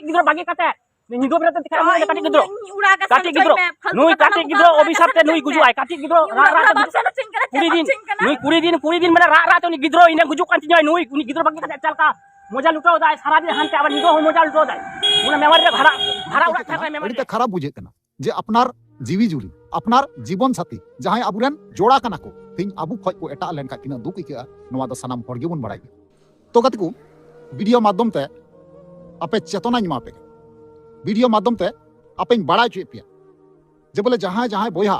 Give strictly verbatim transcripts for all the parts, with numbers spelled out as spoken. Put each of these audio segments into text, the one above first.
ᱜᱤᱫᱽᱨᱟᱹ ᱵᱟᱹᱜᱤ ᱠᱟᱛᱮ ᱧᱤᱫᱟᱹ ᱵᱮᱲᱟ ᱛᱮ ᱫᱮᱠᱷᱟ ᱢᱟᱱᱮ ᱠᱟᱹᱴᱤᱡ ᱜᱤᱫᱽᱨᱟᱹ, ᱠᱟᱹᱴᱤᱡ ᱜᱤᱫᱽᱨᱟᱹ, ᱱᱩᱭ ᱠᱟᱹᱴᱤᱡ ᱜᱤᱫᱽᱨᱟᱹ ᱚᱵᱷᱤᱥᱟᱯ ᱛᱮ ᱱᱩᱭ ᱜᱩᱡᱩᱜ ᱟᱭ᱾ ᱠᱟᱹᱴᱤᱡ ᱜᱤᱫᱽᱨᱟᱹ ᱨᱟᱜ ᱨᱟᱜ ᱛᱮ ᱜᱩᱡᱩᱜ, ᱠᱩᱲᱤ ᱫᱤᱱ, ᱱᱩᱭ ᱠᱩᱲᱤ ᱫᱤᱱ, ᱠᱩᱲᱤ ᱫᱤᱱ ᱢᱟᱱᱮ ᱨᱟᱜ ᱨᱟᱜ ᱛᱮ ᱩᱱᱤ ᱜᱤᱫᱽᱨᱟᱹ ᱤᱱᱟᱹ ᱜᱩᱡᱩᱜ ᱠᱟᱱ ᱛᱤᱧᱟᱹ᱾ ᱱᱩᱭ, ᱩᱱᱤ ᱜᱤᱫᱽᱨᱟᱹ ᱵᱟᱹᱜᱤ ᱠᱟᱛᱮ ᱪᱮᱫ ᱞᱮᱠᱟ ᱢᱚᱡᱟ ᱞᱩᱴᱟᱹᱣ ᱫᱟᱭ, ᱥᱟᱨᱟ ᱫᱤᱱ ᱦᱟᱱᱛᱮ ᱟᱵᱟᱨ ᱧᱤᱫᱟᱹ ᱦᱚᱸ ᱢᱚᱡᱟ ᱞᱩᱴᱟᱹᱣ ᱫᱟᱭ᱾ ᱚᱱᱟ ᱢᱮᱢᱳᱨᱤ ᱨᱮ ᱵᱷᱟᱲᱟ, ᱵᱷᱟᱲᱟ ᱚᱲᱟᱜ ᱛᱟᱦᱮᱸ ᱠᱟᱱᱟ ᱢᱮᱢᱳᱨᱤ ᱟᱹᱰᱤ ᱨᱮ᱾ ᱛᱮ ᱠᱷᱟᱨᱟᱯ ᱵᱩᱡᱷᱟᱹᱜ ᱠᱟᱱᱟ ᱡᱮ ᱟᱯᱱᱟᱨ ᱡᱤᱣᱤ ᱡᱩᱨᱤ, ᱟᱯᱱᱟᱨ ᱡᱤᱵᱚᱱ ᱥᱟᱛᱷᱤ, ᱡᱟᱦᱟᱸᱭ ᱟᱵᱚᱨᱮᱱ ᱡᱚᱲᱟ ᱠᱟᱱᱟ ᱠᱚ, ᱛᱮᱦᱮᱧ ᱟᱵᱚ ᱠᱷᱚᱡ ᱠᱚ ᱮᱴᱟᱜ ᱞᱮᱱᱠᱷᱟᱡ ᱛᱤᱱᱟᱹᱜ ᱫᱩᱠ ᱟᱹᱭᱠᱟᱹᱜᱼᱟ, ᱱᱚᱣᱟ ᱫᱚ ᱥᱟᱱᱟᱢ ᱦᱚᱲ ᱜᱮᱵᱚᱱ ᱵᱟᱲᱟᱭ ᱜᱮᱭᱟ᱾ ᱛᱚ ᱜᱟᱛᱮ ᱠᱚ, ᱵᱷᱤᱰᱤᱭᱳ ᱢᱟᱫᱽᱫᱷᱚᱢ ᱛᱮ ᱟᱯᱮ ᱪᱮᱛᱚᱱᱟᱧ ᱮᱢᱟ ᱯᱮ ᱠᱟᱱᱟ, ᱵᱷᱤᱰᱤᱭᱳ ᱢᱟᱫᱽᱫᱷᱚᱢ ᱛᱮ ᱟᱯᱮᱧ ᱵᱟᱲᱟᱭ ᱦᱚᱪᱚᱭᱮᱫ ᱯᱮᱭᱟ ᱡᱮ ᱵᱚᱞᱮ ᱡᱟᱦᱟᱸᱭ ᱡᱟᱦᱟᱸᱭ ᱵᱚᱭᱦᱟ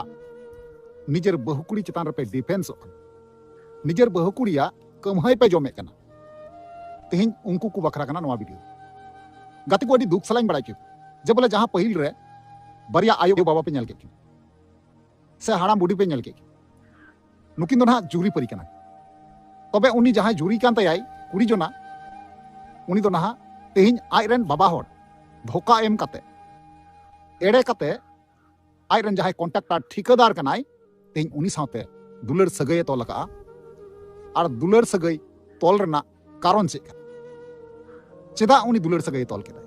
ᱱᱤᱡᱮᱨ ᱵᱟᱹᱦᱩ ᱠᱩᱲᱤ ᱪᱮᱛᱟᱱ ᱨᱮᱯᱮ ᱰᱤᱯᱷᱮᱱᱥᱚᱜ ᱠᱟᱱᱟ, ᱱᱤᱡᱮᱨ ᱵᱟᱹᱦᱩ ᱠᱩᱲᱤᱭᱟᱜ ᱠᱟᱹᱢᱦᱟᱹᱭ ᱯᱮ ᱡᱚᱢᱮᱫ ᱠᱟᱱᱟ, ᱛᱮᱦᱮᱧ ᱩᱱᱠᱩ ᱠᱚ ᱵᱟᱠᱷᱨᱟ ᱠᱟᱱᱟ ᱱᱚᱣᱟ ᱵᱷᱤᱰᱤᱭᱳ᱾ ᱜᱟᱛᱮ ᱠᱚ, ᱟᱹᱰᱤ ᱫᱩᱠ ᱥᱟᱞᱟᱜ ᱤᱧ ᱵᱟᱲᱟᱭ ᱦᱚᱪᱚᱭᱮᱫ ᱯᱮᱭᱟ ᱡᱮ ᱵᱚᱞᱮ ᱡᱟᱦᱟᱸ ᱯᱟᱹᱦᱤᱞ ᱨᱮ ᱵᱟᱨᱭᱟ ᱟᱭᱳ ᱵᱟᱵᱟ ᱯᱮ ᱧᱮᱞ ᱠᱮᱫ ᱠᱤᱱᱟ, ᱥᱮ ᱦᱟᱲᱟᱢ ᱵᱩᱰᱷᱤ ᱯᱮ ᱧᱮᱞ ᱠᱮᱫ ᱠᱤᱱᱟ, ᱱᱩᱠᱤᱱ ᱫᱚ ᱱᱟᱦᱟᱜ ᱡᱩᱨᱤ ᱯᱟᱹᱨᱤ ᱠᱟᱱᱟ᱾ ᱛᱚᱵᱮ ᱩᱱᱤ ᱡᱟᱦᱟᱸᱭ ᱡᱩᱨᱤ ᱠᱟᱱ ᱛᱟᱭᱟᱭ ᱠᱩᱲᱤ ᱡᱚᱱᱟ, ᱩᱱᱤ ᱫᱚ ᱱᱟᱦᱟᱜ ᱛᱮᱦᱮᱧ ᱟᱡ ᱨᱮᱱ ᱵᱟᱵᱟ ᱦᱚᱲ ᱫᱷᱳᱠᱟ ᱮᱢ ᱠᱟᱛᱮ, ᱮᱲᱮ ᱠᱟᱛᱮ, ᱟᱡ ᱨᱮᱱ ᱡᱟᱦᱟᱸᱭ ᱠᱚᱱᱴᱨᱟᱠᱴᱟᱨ ᱴᱷᱤᱠᱟᱹᱫᱟᱨ ᱠᱟᱱᱟᱭ, ᱛᱮᱦᱮᱧ ᱩᱱᱤ ᱥᱟᱶᱛᱮ ᱫᱩᱞᱟᱹᱲ ᱥᱟᱹᱜᱟᱹᱭᱮ ᱛᱚᱞ ᱟᱠᱟᱫᱼᱟ᱾ ᱟᱨ ᱫᱩᱞᱟᱹᱲ ᱥᱟᱹᱜᱟᱹᱭ ᱛᱚᱞ ᱨᱮᱱᱟᱜ ᱠᱟᱨᱚᱱ ᱪᱮᱫ ᱠᱟᱱᱟ? ᱪᱮᱫᱟᱜ ᱩᱱᱤ ᱫᱩᱞᱟᱹᱲ ᱥᱟᱹᱜᱟᱹᱭᱮ ᱛᱚᱞ ᱠᱮᱫᱟᱭ?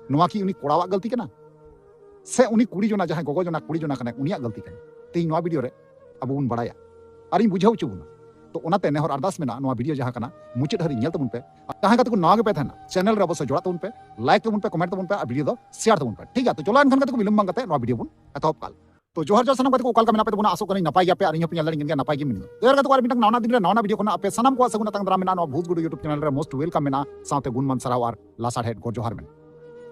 ᱱᱚᱣᱟ ᱠᱤ ᱩᱱᱤ ᱠᱚᱲᱟᱣᱟᱜ ᱜᱟᱹᱞᱛᱤ ᱠᱟᱱᱟ? ᱥᱮ ᱩᱱᱤ ᱠᱩᱲᱤ ᱡᱚᱱᱟ, ᱡᱟᱦᱟᱸᱭ ᱜᱚᱜᱚ ᱡᱚᱱᱟ, ᱠᱩᱲᱤ ᱡᱚᱱᱟ ᱠᱟᱱᱟᱭ, ᱩᱱᱤᱭᱟᱜ ᱜᱟᱹᱞᱛᱤ ᱠᱟᱱᱟ? ᱛᱮᱦᱮᱧ ᱱᱚᱣᱟ ᱵᱷᱤᱰᱤᱭᱳ ᱨᱮ ᱟᱵᱚ ᱵᱚᱱ ᱵᱟᱲᱟᱭᱟ ᱟᱨ ᱤᱧ ᱵᱩᱡᱷᱟᱹᱣ ᱦᱚᱪᱚ ᱵᱚᱱᱟ᱾ ᱛᱚ ᱚᱱᱟᱛᱮ ᱱᱮᱦᱚᱨ ᱟᱨᱫᱟᱥ ᱢᱮᱱᱟᱜᱼᱟ, ᱱᱚᱣᱟ ᱵᱷᱤᱰᱤᱭᱳ ᱡᱟᱦᱟᱸ ᱠᱟᱱᱟ ᱢᱩᱪᱟᱹᱫ ᱦᱟᱹᱨᱤᱡ ᱧᱮᱞ ᱛᱟᱵᱚᱱ ᱯᱮ᱾ ᱟᱨ ᱡᱟᱦᱟᱸᱭ ᱜᱟᱛᱮ ᱠᱚ ᱱᱟᱣᱟ ᱜᱮᱯᱮ ᱛᱟᱦᱮᱱᱟ, ᱪᱮᱱᱮᱞ ᱨᱮ ᱚᱵᱚᱥᱥᱳᱭ ᱡᱚᱲᱟᱜ ᱛᱟᱵᱚᱱ ᱯᱮ, ᱞᱟᱭᱤᱠ ᱛᱟᱵᱚᱱ ᱯᱮ, ᱠᱚᱢᱮᱱᱴ ᱛᱟᱵᱚᱱ ᱯᱮ ᱟᱨ ᱵᱷᱤᱰᱤᱭᱳ ᱫᱚ ᱥᱮᱭᱟᱨ ᱛᱟᱵᱚᱱ ᱯᱮ, ᱴᱷᱤᱠ ᱜᱮᱭᱟ? ᱛᱚ ᱪᱚᱞᱚ ᱮᱱᱠᱷᱟᱱ ᱜᱟᱛᱮ ᱠᱚ, ᱵᱤᱞᱚᱢ ᱵᱟᱝ ᱠᱟᱛᱮ ᱱᱚᱣᱟ ᱵᱷᱤᱰᱤᱭᱳ ᱵᱚᱱ ᱮᱛᱚᱦᱚᱵ ᱠᱟᱜ᱾ ᱛᱚ ᱡᱚᱦᱟᱨ ᱡᱚᱦᱟᱨ ᱥᱟᱱᱟᱢ ᱜᱟᱛᱮ ᱠᱚ, ᱚᱠᱟ ᱞᱮᱠᱟ ᱢᱮᱱᱟᱜ ᱯᱮ ᱛᱟᱵᱚᱱᱟ? ᱟᱥᱚᱜ ᱠᱟᱹᱱᱟᱹᱧ ᱱᱟᱯᱟᱭ ᱜᱮᱭᱟᱯᱮ ᱟᱨ ᱤᱧ ᱦᱚᱸᱯᱮ ᱧᱮᱞ ᱫᱟᱲᱮᱭᱟᱜ ᱠᱟᱱ ᱜᱮᱭᱟ ᱱᱟᱯᱟᱭ ᱜᱮ ᱢᱮᱱᱟᱹᱧᱟ᱾ ᱛᱚ ᱮᱨ ᱜᱟᱛᱮ ᱠᱚ, ᱟᱨ ᱢᱤᱫᱴᱟᱝ ᱱᱟᱣᱟ ᱫᱤᱱ ᱨᱮ ᱱᱟᱣᱟ ᱵᱷᱤᱰᱤᱭᱳ ᱠᱷᱚᱱᱟᱜ ᱟᱯᱮ ᱥᱟᱱᱟᱢ ᱠᱚᱣᱟᱜ ᱥᱟᱹᱜᱩᱱ ᱟᱛᱟᱝ ᱫᱟᱨᱟᱢ ᱢᱮᱱᱟᱜᱼᱟ᱾ ᱱᱚᱣᱟ ᱵᱷᱩᱛ ᱜᱩᱰᱩ YouTube ᱪᱮᱱᱮᱞ ᱨᱮ most welcome ᱢᱮᱱᱟᱜᱼᱟ, ᱥᱟᱶᱛᱮ ᱜᱩᱱᱢᱟᱱ ᱥᱟᱨᱦᱟᱣ ᱟᱨ ᱞᱟᱥᱟᱲᱦᱮᱫ ᱜᱚᱰ ᱡᱚᱦᱟᱨ ᱢᱮᱱᱟᱜᱼᱟ᱾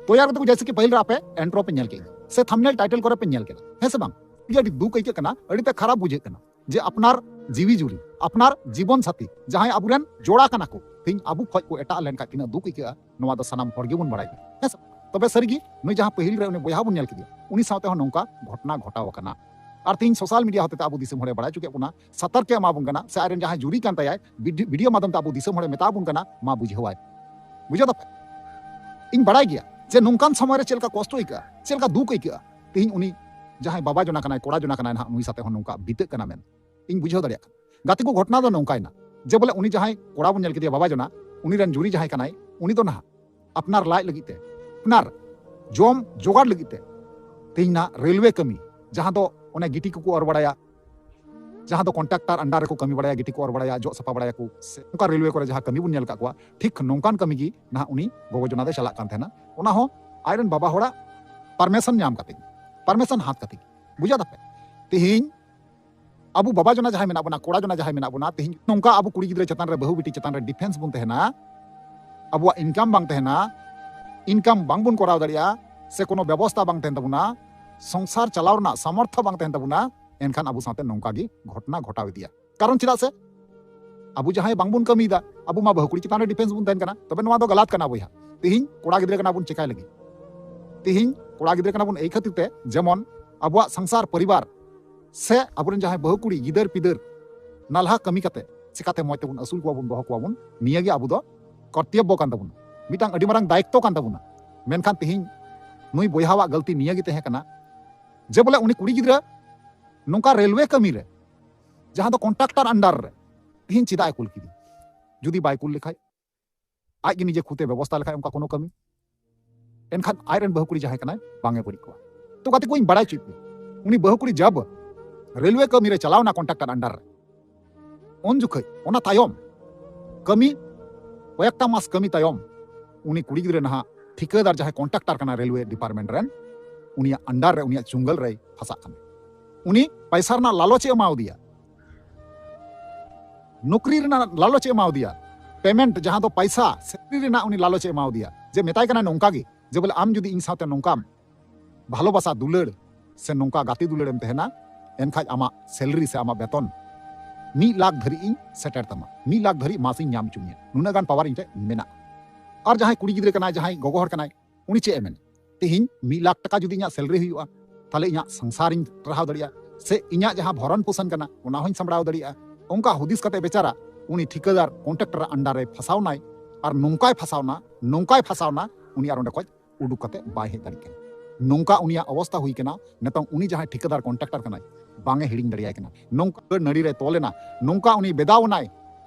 ᱛᱚ ᱮᱨ ᱜᱟᱛᱮ ᱠᱚ, ᱡᱮᱭᱥᱮ ᱠᱤ ᱯᱟᱹᱦᱤᱞ ᱨᱮ ᱟᱯᱮ ᱤᱱᱴᱨᱳ ᱯᱮ ᱧᱮᱞ ᱠᱮᱫ ᱥᱮ ᱛᱷᱟᱢᱵᱱᱮᱞ ᱴᱟᱭᱴᱮᱞ ᱠᱚᱨᱮ ᱯᱮ ᱧᱮᱞ ᱠᱮᱫᱟ, ᱦᱮᱸ ᱥᱮ ᱵᱟᱝ? ᱤᱧ ᱟᱹᱰᱤ ᱫᱩᱠ ᱟᱹᱭᱠᱟᱹᱜ ᱠᱟᱱᱟ, ᱟᱹᱰᱤ ᱛᱮ ᱠᱷᱟᱨᱟᱯ ᱵᱩᱡᱷᱟᱹᱜ ᱠᱟᱱᱟ ᱡᱮ ᱟᱯᱱᱟᱨ ᱡᱤᱣᱤ ᱡᱩᱨᱤ, ᱟᱯᱱᱟᱨ ᱡᱤᱵᱚᱱ ᱥᱟᱛᱷᱤ, ᱡᱟᱦᱟᱸᱭ ᱟᱵᱚᱨᱮᱱ ᱡᱚᱲᱟ ᱠᱟᱱᱟ ᱠᱚ, ᱛᱮᱦᱮᱧ ᱟᱵᱚ ᱠᱷᱚᱡ ᱠᱚ ᱮᱴᱟᱜ ᱞᱮᱱᱠᱷᱟᱡ ᱛᱤᱱᱟᱹᱜ ᱫᱩᱠ ᱟᱹᱭᱠᱟᱹᱜᱼᱟ, ᱱᱚᱣᱟ ᱫᱚ ᱥᱟᱱᱟᱢ ᱦᱚᱲ ᱜᱮᱵᱚᱱ ᱵᱟᱲᱟᱭ ᱜᱮᱭᱟ, ᱦᱮᱸ ᱥᱮ? ᱛᱚᱵᱮ ᱥᱟᱹᱨᱤᱜᱮ ᱱᱩᱭ ᱡᱟᱦᱟᱸ ᱯᱟᱹᱦᱤᱞ ᱨᱮ ᱩᱱᱤ ᱵᱚᱭᱦᱟ ᱵᱚᱱ ᱧᱮᱞ ᱠᱮᱫᱮᱭᱟ, ᱩᱱᱤ ᱥᱟᱶᱛᱮ ᱦᱚᱸ ᱱᱚᱝᱠᱟ ᱜᱷᱚᱴᱚᱱᱟ ᱜᱷᱚᱴᱟᱣ ᱟᱠᱟᱱᱟ᱾ ᱟᱨ ᱛᱮᱦᱮᱧ ᱥᱳᱥᱟᱞ ᱢᱤᱰᱤᱭᱟ ᱦᱚᱛᱮᱛᱮ ᱟᱵᱚ ᱫᱤᱥᱚᱢ ᱦᱚᱲᱮ ᱵᱟᱲᱟᱭ ᱦᱚᱪᱚ ᱠᱮᱫ ᱵᱚᱱᱟ, ᱥᱚᱛᱚᱨᱠ ᱮ ᱮᱢᱟ ᱵᱚᱱ ᱠᱟᱱᱟ, ᱥᱮ ᱟᱡ ᱨᱮᱱ ᱡᱟᱦᱟᱸᱭ ᱡᱩᱨᱤ ᱠᱟᱱ ᱛᱟᱭᱟᱭ, ᱵᱷᱤᱰᱤ-, ᱵᱷᱤᱰᱤᱭᱳ ᱢᱟᱫᱽᱫᱷᱚᱢ ᱛᱮ ᱟᱵᱚ ᱫᱤᱥᱚᱢ ᱦᱚᱲᱮ ᱢᱮᱛᱟ ᱵᱚᱱ ᱠᱟᱱᱟ, ᱢᱟ ᱵᱩᱡᱷᱟᱹᱣᱟᱭ᱾ ᱵᱩᱡᱷᱟᱹᱣ ᱫᱟᱯᱮ? ᱤᱧ ᱵᱟᱲᱟᱭ ᱜᱮᱭᱟ ᱡᱮ ᱱᱚᱝᱠᱟᱱ ᱥᱚᱢᱚᱭ ᱨᱮ ᱪᱮᱫ ᱞᱮᱠᱟ ᱠᱚᱥᱴᱚ ᱟᱹᱭᱠᱟᱹᱜᱼᱟ, ᱪᱮᱫ ᱞᱮᱠᱟ ᱫᱩᱠ ᱟᱹᱭᱠᱟᱹᱜᱼᱟ᱾ ᱛᱮᱦᱮᱧ ᱩᱱᱤ ᱡᱟᱦᱟᱸᱭ ᱵᱟᱵᱟ ᱡᱚᱱᱟ ᱠᱟᱱᱟᱭ, ᱠᱚᱲᱟ ᱡᱚᱱᱟ ᱠᱟᱱᱟᱭ, ᱱᱟᱦᱟᱜ ᱱᱩᱭ ᱥᱟᱛᱮ ᱦᱚᱸ ᱱᱚᱝᱠᱟ ᱵᱤᱛᱟᱹᱜ ᱠᱟᱱᱟ ᱢᱮᱱ ᱤᱧ ᱵᱩᱡᱷᱟᱹᱣ ᱫᱟᱲᱮᱭᱟᱜ ᱠᱟᱱᱟ᱾ ᱜᱟᱛᱮ ᱠᱚ, ᱜᱷᱚᱴᱚᱱᱟ ᱫᱚ ᱱᱚᱝᱠᱟᱭᱮᱱᱟ ᱡᱮ ᱵᱚᱞᱮ ᱩᱱᱤ ᱡᱟᱦᱟᱸᱭ ᱠᱚᱲᱟ ᱵᱚᱱ ᱧᱮᱞ ᱠᱮᱫᱮᱭᱟ, ᱵᱟᱵᱟ ᱡᱚᱱᱟ, ᱩᱱᱤ ᱨᱮᱱ ᱡᱩᱨᱤ ᱡᱟᱦᱟᱸᱭ ᱠᱟᱱᱟᱭ, ᱩᱱᱤ ᱫᱚ ᱱᱟᱦᱟᱜ ᱟᱯᱱᱟᱨ ᱞᱟᱡ ᱞᱟᱹᱜᱤᱫ ᱛᱮ ᱟᱯᱱᱟᱨ ᱡᱚᱢ ᱡᱚᱜᱟᱲ ᱞᱟᱹᱜᱤᱫ ᱛᱮ ᱛᱮᱦᱮᱧ ᱱᱟᱦᱟᱜ ᱨᱮᱞᱣᱮ ᱠᱟᱹᱢᱤ, ᱡᱟᱦᱟᱸ ᱫᱚ ᱚᱱᱮ ᱜᱤᱴᱤ ᱠᱚᱠᱚ ᱚᱨ ᱵᱟᱲᱟᱭᱟ, ᱡᱟᱦᱟᱸ ᱫᱚ ᱠᱚᱱᱴᱨᱟᱠᱴᱟᱨ ᱟᱱᱰᱟᱨ ᱨᱮᱠᱚ ᱠᱟᱹᱢᱤ ᱵᱟᱲᱟᱭᱟ, ᱜᱤᱴᱤ ᱠᱚ ᱚᱨ ᱵᱟᱲᱟᱭᱟ, ᱡᱚᱜ ᱥᱟᱯᱷᱟ ᱵᱟᱲᱟᱭᱟᱠᱚ, ᱥᱮ ᱚᱱᱠᱟ ᱨᱮᱞᱣᱮ ᱠᱚᱨᱮ ᱡᱟᱦᱟᱸ ᱠᱟᱹᱢᱤ ᱵᱚᱱ ᱧᱮᱞ ᱟᱠᱟᱫ ᱠᱚᱣᱟ, ᱴᱷᱤᱠ ᱱᱚᱝᱠᱟᱱ ᱠᱟᱹᱢᱤ ᱜᱮ ᱱᱟᱦᱟᱜ ᱩᱱᱤ ᱜᱚᱜᱚ ᱡᱚᱱᱟ ᱫᱚᱭ ᱪᱟᱞᱟᱜ ᱠᱟᱱ ᱛᱟᱦᱮᱱᱟ᱾ ᱚᱱᱟ ᱦᱚᱸ ᱟᱡᱨᱮᱱ ᱵᱟᱵᱟ ᱦᱚᱲᱟᱜ ᱯᱟᱨᱢᱤᱥᱚᱱ ᱧᱟᱢ ᱠᱟᱛᱮ, ᱯᱟᱨᱢᱤᱥᱚᱱ ᱦᱟᱛ ᱠᱟᱛᱮ᱾ ᱵᱩᱡᱷᱟᱹᱣ ᱫᱟᱯᱮ? ᱛᱮᱦᱮᱧ ᱟᱵᱚ ᱵᱟᱵᱟ ᱡᱚᱱᱟ ᱡᱟᱦᱟᱸᱭ ᱢᱮᱱᱟᱜ ᱵᱚᱱᱟ, ᱠᱚᱲᱟ ᱡᱚᱱᱟ ᱡᱟᱦᱟᱸᱭ ᱢᱮᱱᱟᱜ ᱵᱚᱱᱟ, ᱛᱮᱦᱮᱧ ᱱᱚᱝᱠᱟ ᱟᱵᱚ ᱠᱩᱲᱤ ᱜᱤᱫᱽᱨᱟᱹ ᱪᱮᱛᱟᱱ ᱨᱮ, ᱵᱟᱹᱦᱩ ᱵᱤᱴᱤ ᱪᱮᱛᱟᱱ ᱨᱮ ᱰᱤᱯᱷᱮᱱᱥ ᱵᱚᱱ ᱛᱟᱦᱮᱱᱟ, ᱟᱵᱚᱣᱟᱜ ᱤᱱᱠᱟᱢ ᱵᱟᱝ ᱛᱟᱦᱮᱱᱟ, ᱤᱱᱠᱟᱢ ᱵᱟᱝ ᱵᱚᱱ ᱠᱚᱨᱟᱣ ᱫᱟᱲᱮᱭᱟᱜᱼᱟ, ᱥᱮ ᱠᱳᱱᱳ ᱵᱮᱵᱚᱥᱛᱷᱟ ᱵᱟᱝ ᱛᱟᱦᱮᱱ ᱛᱟᱵᱚᱱᱟ, ᱥᱚᱝᱥᱟᱨ ᱪᱟᱞᱟᱣ ᱨᱮᱱᱟᱜ ᱥᱟᱢᱚᱨᱛᱷᱚ ᱵᱟᱝ ᱛᱟᱦᱮᱱ ᱛᱟᱵᱚᱱᱟ, ᱮᱱᱠᱷᱟᱱ ᱟᱵᱚ ᱥᱟᱶᱛᱮ ᱱᱚᱝᱠᱟ ᱜᱮ ᱜᱷᱚᱴᱚᱱᱟ ᱜᱷᱚᱴᱟᱣ ᱤᱫᱤᱜᱼᱟ᱾ ᱠᱟᱨᱚᱱ ᱪᱮᱫᱟᱜ ᱥᱮ ᱟᱵᱚ ᱡᱟᱦᱟᱸᱭ ᱵᱟᱝ ᱵᱚᱱ ᱠᱟᱹᱢᱤᱭᱮᱫᱟ, ᱟᱵᱚ ᱢᱟ ᱵᱟᱹᱦᱩ ᱠᱩᱲᱤ ᱪᱮᱛᱟᱱ ᱨᱮ ᱰᱤᱯᱷᱮᱱᱥ ᱵᱚᱱ ᱛᱟᱦᱮᱱ ᱠᱟᱱᱟ, ᱛᱚᱵᱮ ᱱᱚᱣᱟ ᱫᱚ ᱜᱟᱞᱟᱛ ᱠᱟᱱᱟ ᱵᱚᱭᱦᱟ᱾ ᱛᱤᱦᱤᱧ ᱠᱚᱲᱟ ᱜᱤᱫᱽᱨᱟᱹ ᱠᱟᱱᱟ ᱵᱚᱱ ᱪᱮᱠᱟᱭ ᱞᱟᱹᱜᱤᱫ? ᱛᱤᱦᱤᱧ ᱠᱚᱲᱟ ᱜᱤᱫᱽᱨᱟᱹ ᱠᱟᱱᱟ ᱵᱚᱱ ᱮᱭ ᱠᱷᱟᱹᱛᱤᱨ ᱛᱮ, ᱡᱮᱢᱚᱱ ᱟᱵᱚᱣᱟᱜ ᱥᱚᱝᱥᱟᱨ ᱯᱚᱨᱤᱵᱟᱨ ᱥᱮ ᱟᱵᱚᱨᱮᱱ ᱡᱟᱦᱟᱸᱭ ᱵᱟᱹᱦᱩ ᱠᱩᱲᱤ ᱜᱤᱫᱟᱹᱨ ᱯᱤᱫᱟᱹᱨ ᱱᱟᱞᱦᱟ ᱠᱟᱹᱢᱤ ᱠᱟᱛᱮ ᱪᱤᱠᱟᱛᱮ ᱢᱚᱡᱽ ᱛᱮᱵᱚᱱ ᱟᱹᱥᱩᱞ ᱠᱚᱣᱟ ᱵᱚᱱ, ᱫᱚᱦᱚ ᱠᱚᱣᱟ ᱵᱚᱱ, ᱱᱤᱭᱟᱹ ᱜᱮ ᱟᱵᱚ ᱫᱚ ᱠᱚᱨᱛᱚᱵᱵᱚ ᱠᱟᱱ ᱛᱟᱵᱚᱱᱟ, ᱢᱤᱫᱴᱟᱝ ᱟᱹᱰᱤ ᱢᱟᱨᱟᱝ ᱫᱟᱭᱤᱛᱛᱚ ᱠᱟᱱ ᱛᱟᱵᱚᱱᱟ᱾ ᱢᱮᱱᱠᱷᱟᱱ ᱛᱤᱦᱤᱧ ᱱᱩᱭ ᱵᱚᱭᱦᱟᱣᱟᱜ ᱜᱟᱹᱞᱛᱤ ᱱᱤᱭᱟᱹ ᱜᱮ ᱛᱟᱦᱮᱸ ᱠᱟᱱᱟ ᱡᱮ ᱵᱚᱞᱮ ᱩᱱᱤ ᱠᱩᱲᱤ ᱜᱤᱫᱽᱨᱟᱹ ᱱᱚᱝᱠᱟ ᱨᱮᱞᱣᱮ ᱠᱟᱹᱢᱤ ᱨᱮ, ᱡᱟᱦᱟᱸ ᱫᱚ ᱠᱚᱱᱴᱨᱟᱠᱴᱟᱨ ᱟᱱᱰᱟᱨ ᱨᱮ, ᱛᱤᱦᱤᱧ ᱪᱮᱫᱟᱜ ᱮ ᱠᱩᱞ ᱠᱮᱫᱮ? ᱡᱩᱫᱤ ᱵᱟᱭ ᱠᱩᱞ ᱞᱮᱠᱷᱟᱡ, ᱟᱡ ᱜᱮ ᱱᱤᱡᱮ ᱠᱷᱩᱫ ᱮ ᱵᱮᱵᱚᱥᱛᱷᱟ ᱞᱮᱠᱷᱟᱡ ᱚᱱᱠᱟ ᱠᱳᱱᱳ ᱠᱟᱹᱢᱤ, ᱮᱱᱠᱷᱟᱱ ᱟᱡ ᱨᱮᱱ ᱵᱟᱹᱦᱩ ᱠᱩᱲᱤ ᱡᱟᱦᱟᱸᱭ ᱠᱟᱱᱟᱭ, ᱵᱟᱝ ᱮ ᱵᱟᱹᱲᱤᱡ ᱠᱚᱣᱟ᱾ ᱛᱚ ᱜᱟᱛᱮ ᱠᱚ, ᱤᱧ ᱵᱟᱲᱟᱭ ᱦᱚᱪᱚᱭᱮᱫ ᱯᱮ, ᱩᱱᱤ ᱵᱟᱹᱦᱩ ᱠᱩᱲᱤ ᱡᱟᱵ ᱨᱮᱞᱣᱮ ᱠᱟᱹᱢᱤ ᱨᱮ ᱪᱟᱞᱟᱣ ᱮᱱᱟ ᱠᱚᱱᱴᱨᱟᱠᱴᱟᱨ ᱟᱱᱰᱟᱨ ᱨᱮ, ᱩᱱ ᱡᱚᱠᱷᱚᱡ ᱚᱱᱟ ᱛᱟᱭᱚᱢ ᱠᱟᱹᱢᱤ, ᱠᱚᱭᱮᱠᱴᱟ ᱢᱟᱥ ᱠᱟᱹᱢᱤ ᱛᱟᱭᱚᱢ ᱩᱱᱤ ᱠᱩᱲᱤ ᱜᱤᱫᱽᱨᱟᱹ ᱱᱟᱦᱟᱜ ᱴᱷᱤᱠᱟᱹᱫᱟᱨ ᱡᱟᱦᱟᱸᱭ ᱠᱚᱱᱴᱨᱟᱠᱴᱟᱨ ᱠᱟᱱᱟ ᱨᱮᱞᱣᱮ ᱰᱤᱯᱟᱨᱴᱢᱮᱱᱴ ᱨᱮᱱ, ᱩᱱᱤᱭᱟᱜ ᱟᱱᱰᱟᱨ ᱨᱮ, ᱩᱱᱤᱭᱟᱜ ᱪᱩᱝᱜᱟᱞ ᱨᱮᱭ ᱯᱷᱟᱸᱥᱟᱜ ᱠᱟᱱᱟ᱾ ᱩᱱᱤ ᱯᱟᱭᱥᱟ ᱨᱮᱱᱟᱜ ᱞᱟᱞᱚᱪ ᱮ ᱮᱢᱟᱣᱟᱫᱮᱭᱟ, ᱱᱚᱠᱨᱤ ᱨᱮᱱᱟᱜ ᱞᱟᱞᱚᱪ ᱮ ᱮᱢᱟᱣᱟᱫᱮᱭᱟ, ᱯᱮᱢᱮᱱᱴ ᱡᱟᱦᱟᱸ ᱫᱚ ᱯᱟᱭᱥᱟ ᱥᱮᱞᱨᱤ ᱨᱮᱱᱟᱜ ᱩᱱᱤ ᱞᱟᱞᱚᱪ ᱮ ᱮᱢᱟᱣᱟᱫᱮᱭᱟ, ᱡᱮ ᱢᱮᱛᱟᱭ ᱠᱟᱱᱟᱭ ᱱᱚᱝᱠᱟ ᱜᱮ ᱡᱮ ᱵᱚᱞᱮ ᱟᱢ ᱡᱩᱫᱤ ᱤᱧ ᱥᱟᱶᱛᱮ ᱱᱚᱝᱠᱟᱢ ᱵᱷᱟᱞᱚᱵᱟᱥᱟ ᱫᱩᱞᱟᱹᱲ ᱥᱮ ᱱᱚᱝᱠᱟ ᱜᱟᱛᱮ ᱫᱩᱞᱟᱹᱲ ᱮᱢ ᱛᱟᱦᱮᱱᱟ, ᱮᱱᱠᱷᱟᱡ ᱟᱢᱟᱜ ᱥᱮᱞᱨᱤ ᱥᱮ ᱟᱢᱟᱜ ᱵᱮᱛᱚᱱ ᱢᱤᱫ ᱞᱟᱠᱷ ᱫᱷᱟᱹᱨᱤᱡ ᱤᱧ ᱥᱮᱴᱮᱨ ᱛᱟᱢᱟ, ᱢᱤᱫ ᱞᱟᱠᱷ ᱫᱷᱟᱹᱨᱤᱡ ᱢᱟᱥ ᱤᱧ ᱧᱟᱢ ᱦᱚᱪᱚ ᱢᱮᱭᱟ, ᱱᱩᱱᱟᱹᱜ ᱜᱟᱱ ᱯᱟᱣᱟᱨ ᱤᱧ ᱴᱷᱮᱱ ᱢᱮᱱᱟᱜᱼᱟ᱾ ᱟᱨ ᱡᱟᱦᱟᱸᱭ ᱠᱩᱲᱤ ᱜᱤᱫᱽᱨᱟᱹ ᱠᱟᱱᱟᱭ, ᱡᱟᱦᱟᱸᱭ ᱜᱚᱜᱚ ᱦᱚᱲ ᱠᱟᱱᱟᱭ, ᱩᱱᱤ ᱪᱮᱫ ᱮ ᱢᱮᱱᱟ? ᱛᱮᱦᱮᱧ ᱢᱤᱫ ᱞᱟᱠᱷ ᱴᱟᱠᱟ ᱡᱩᱫᱤ ᱤᱧᱟᱹᱜ ᱥᱮᱞᱨᱤ ᱦᱩᱭᱩᱜᱼᱟ, ᱛᱟᱦᱞᱮ ᱤᱧᱟᱹᱜ ᱥᱚᱝᱥᱟᱨᱤᱧ ᱴᱟᱨᱦᱟᱣ ᱫᱟᱲᱮᱭᱟᱜᱼᱟ, ᱥᱮ ᱤᱧᱟᱹᱜ ᱡᱟᱦᱟᱸ ᱵᱷᱚᱨᱚᱱ ᱯᱳᱥᱚᱱ ᱠᱟᱱᱟ, ᱚᱱᱟ ᱦᱚᱸᱧ ᱥᱟᱢᱵᱲᱟᱣ ᱫᱟᱲᱮᱭᱟᱜᱼᱟ᱾ ᱚᱱᱠᱟ ᱦᱩᱫᱤᱥ ᱠᱟᱛᱮ ᱵᱮᱪᱟᱨᱟ ᱩᱱᱤ ᱴᱷᱤᱠᱟᱹᱫᱟᱨ ᱠᱚᱱᱴᱨᱟᱠᱴᱟᱨ ᱟᱱᱰᱟᱨ ᱨᱮ ᱯᱷᱟᱥᱟᱣ ᱱᱟᱭ, ᱟᱨ ᱱᱚᱝᱠᱟᱭ ᱯᱷᱟᱥᱟᱣ ᱱᱟ, ᱱᱚᱝᱠᱟᱭ ᱯᱷᱟᱥᱟᱣ ᱱᱟ, ᱩᱱᱤ ᱟᱨ ᱚᱸᱰᱮ ᱠᱷᱚᱡ ᱩᱰᱩᱠ ᱠᱟᱛᱮ ᱵᱟᱭ ᱦᱮᱡ ᱫᱟᱲᱮᱭᱟᱜ ᱠᱟᱱᱟ᱾ ᱱᱚᱝᱠᱟ ᱩᱱᱤᱭᱟᱜ ᱚᱵᱚᱥᱛᱷᱟ ᱦᱩᱭ ᱠᱟᱱᱟ᱾ ᱱᱤᱛᱚᱝ ᱩᱱᱤ ᱡᱟᱦᱟᱸᱭ ᱴᱷᱤᱠᱟᱹᱫᱟᱨ ᱠᱚᱱᱴᱨᱟᱠᱴᱟᱨ ᱠᱟᱱᱟᱭ, ᱵᱟᱝ ᱮ ᱦᱤᱲᱤᱧ ᱫᱟᱲᱮᱭᱟᱭ ᱠᱟᱱᱟ᱾ ᱱᱚᱝᱠᱟ ᱱᱟᱹᱲᱤ ᱨᱮ ᱛᱚᱞ ᱮᱱᱟ, ᱱᱚᱝᱠᱟ ᱩᱱᱤ ᱵᱮᱫᱟᱣ ᱮᱱᱟᱭ,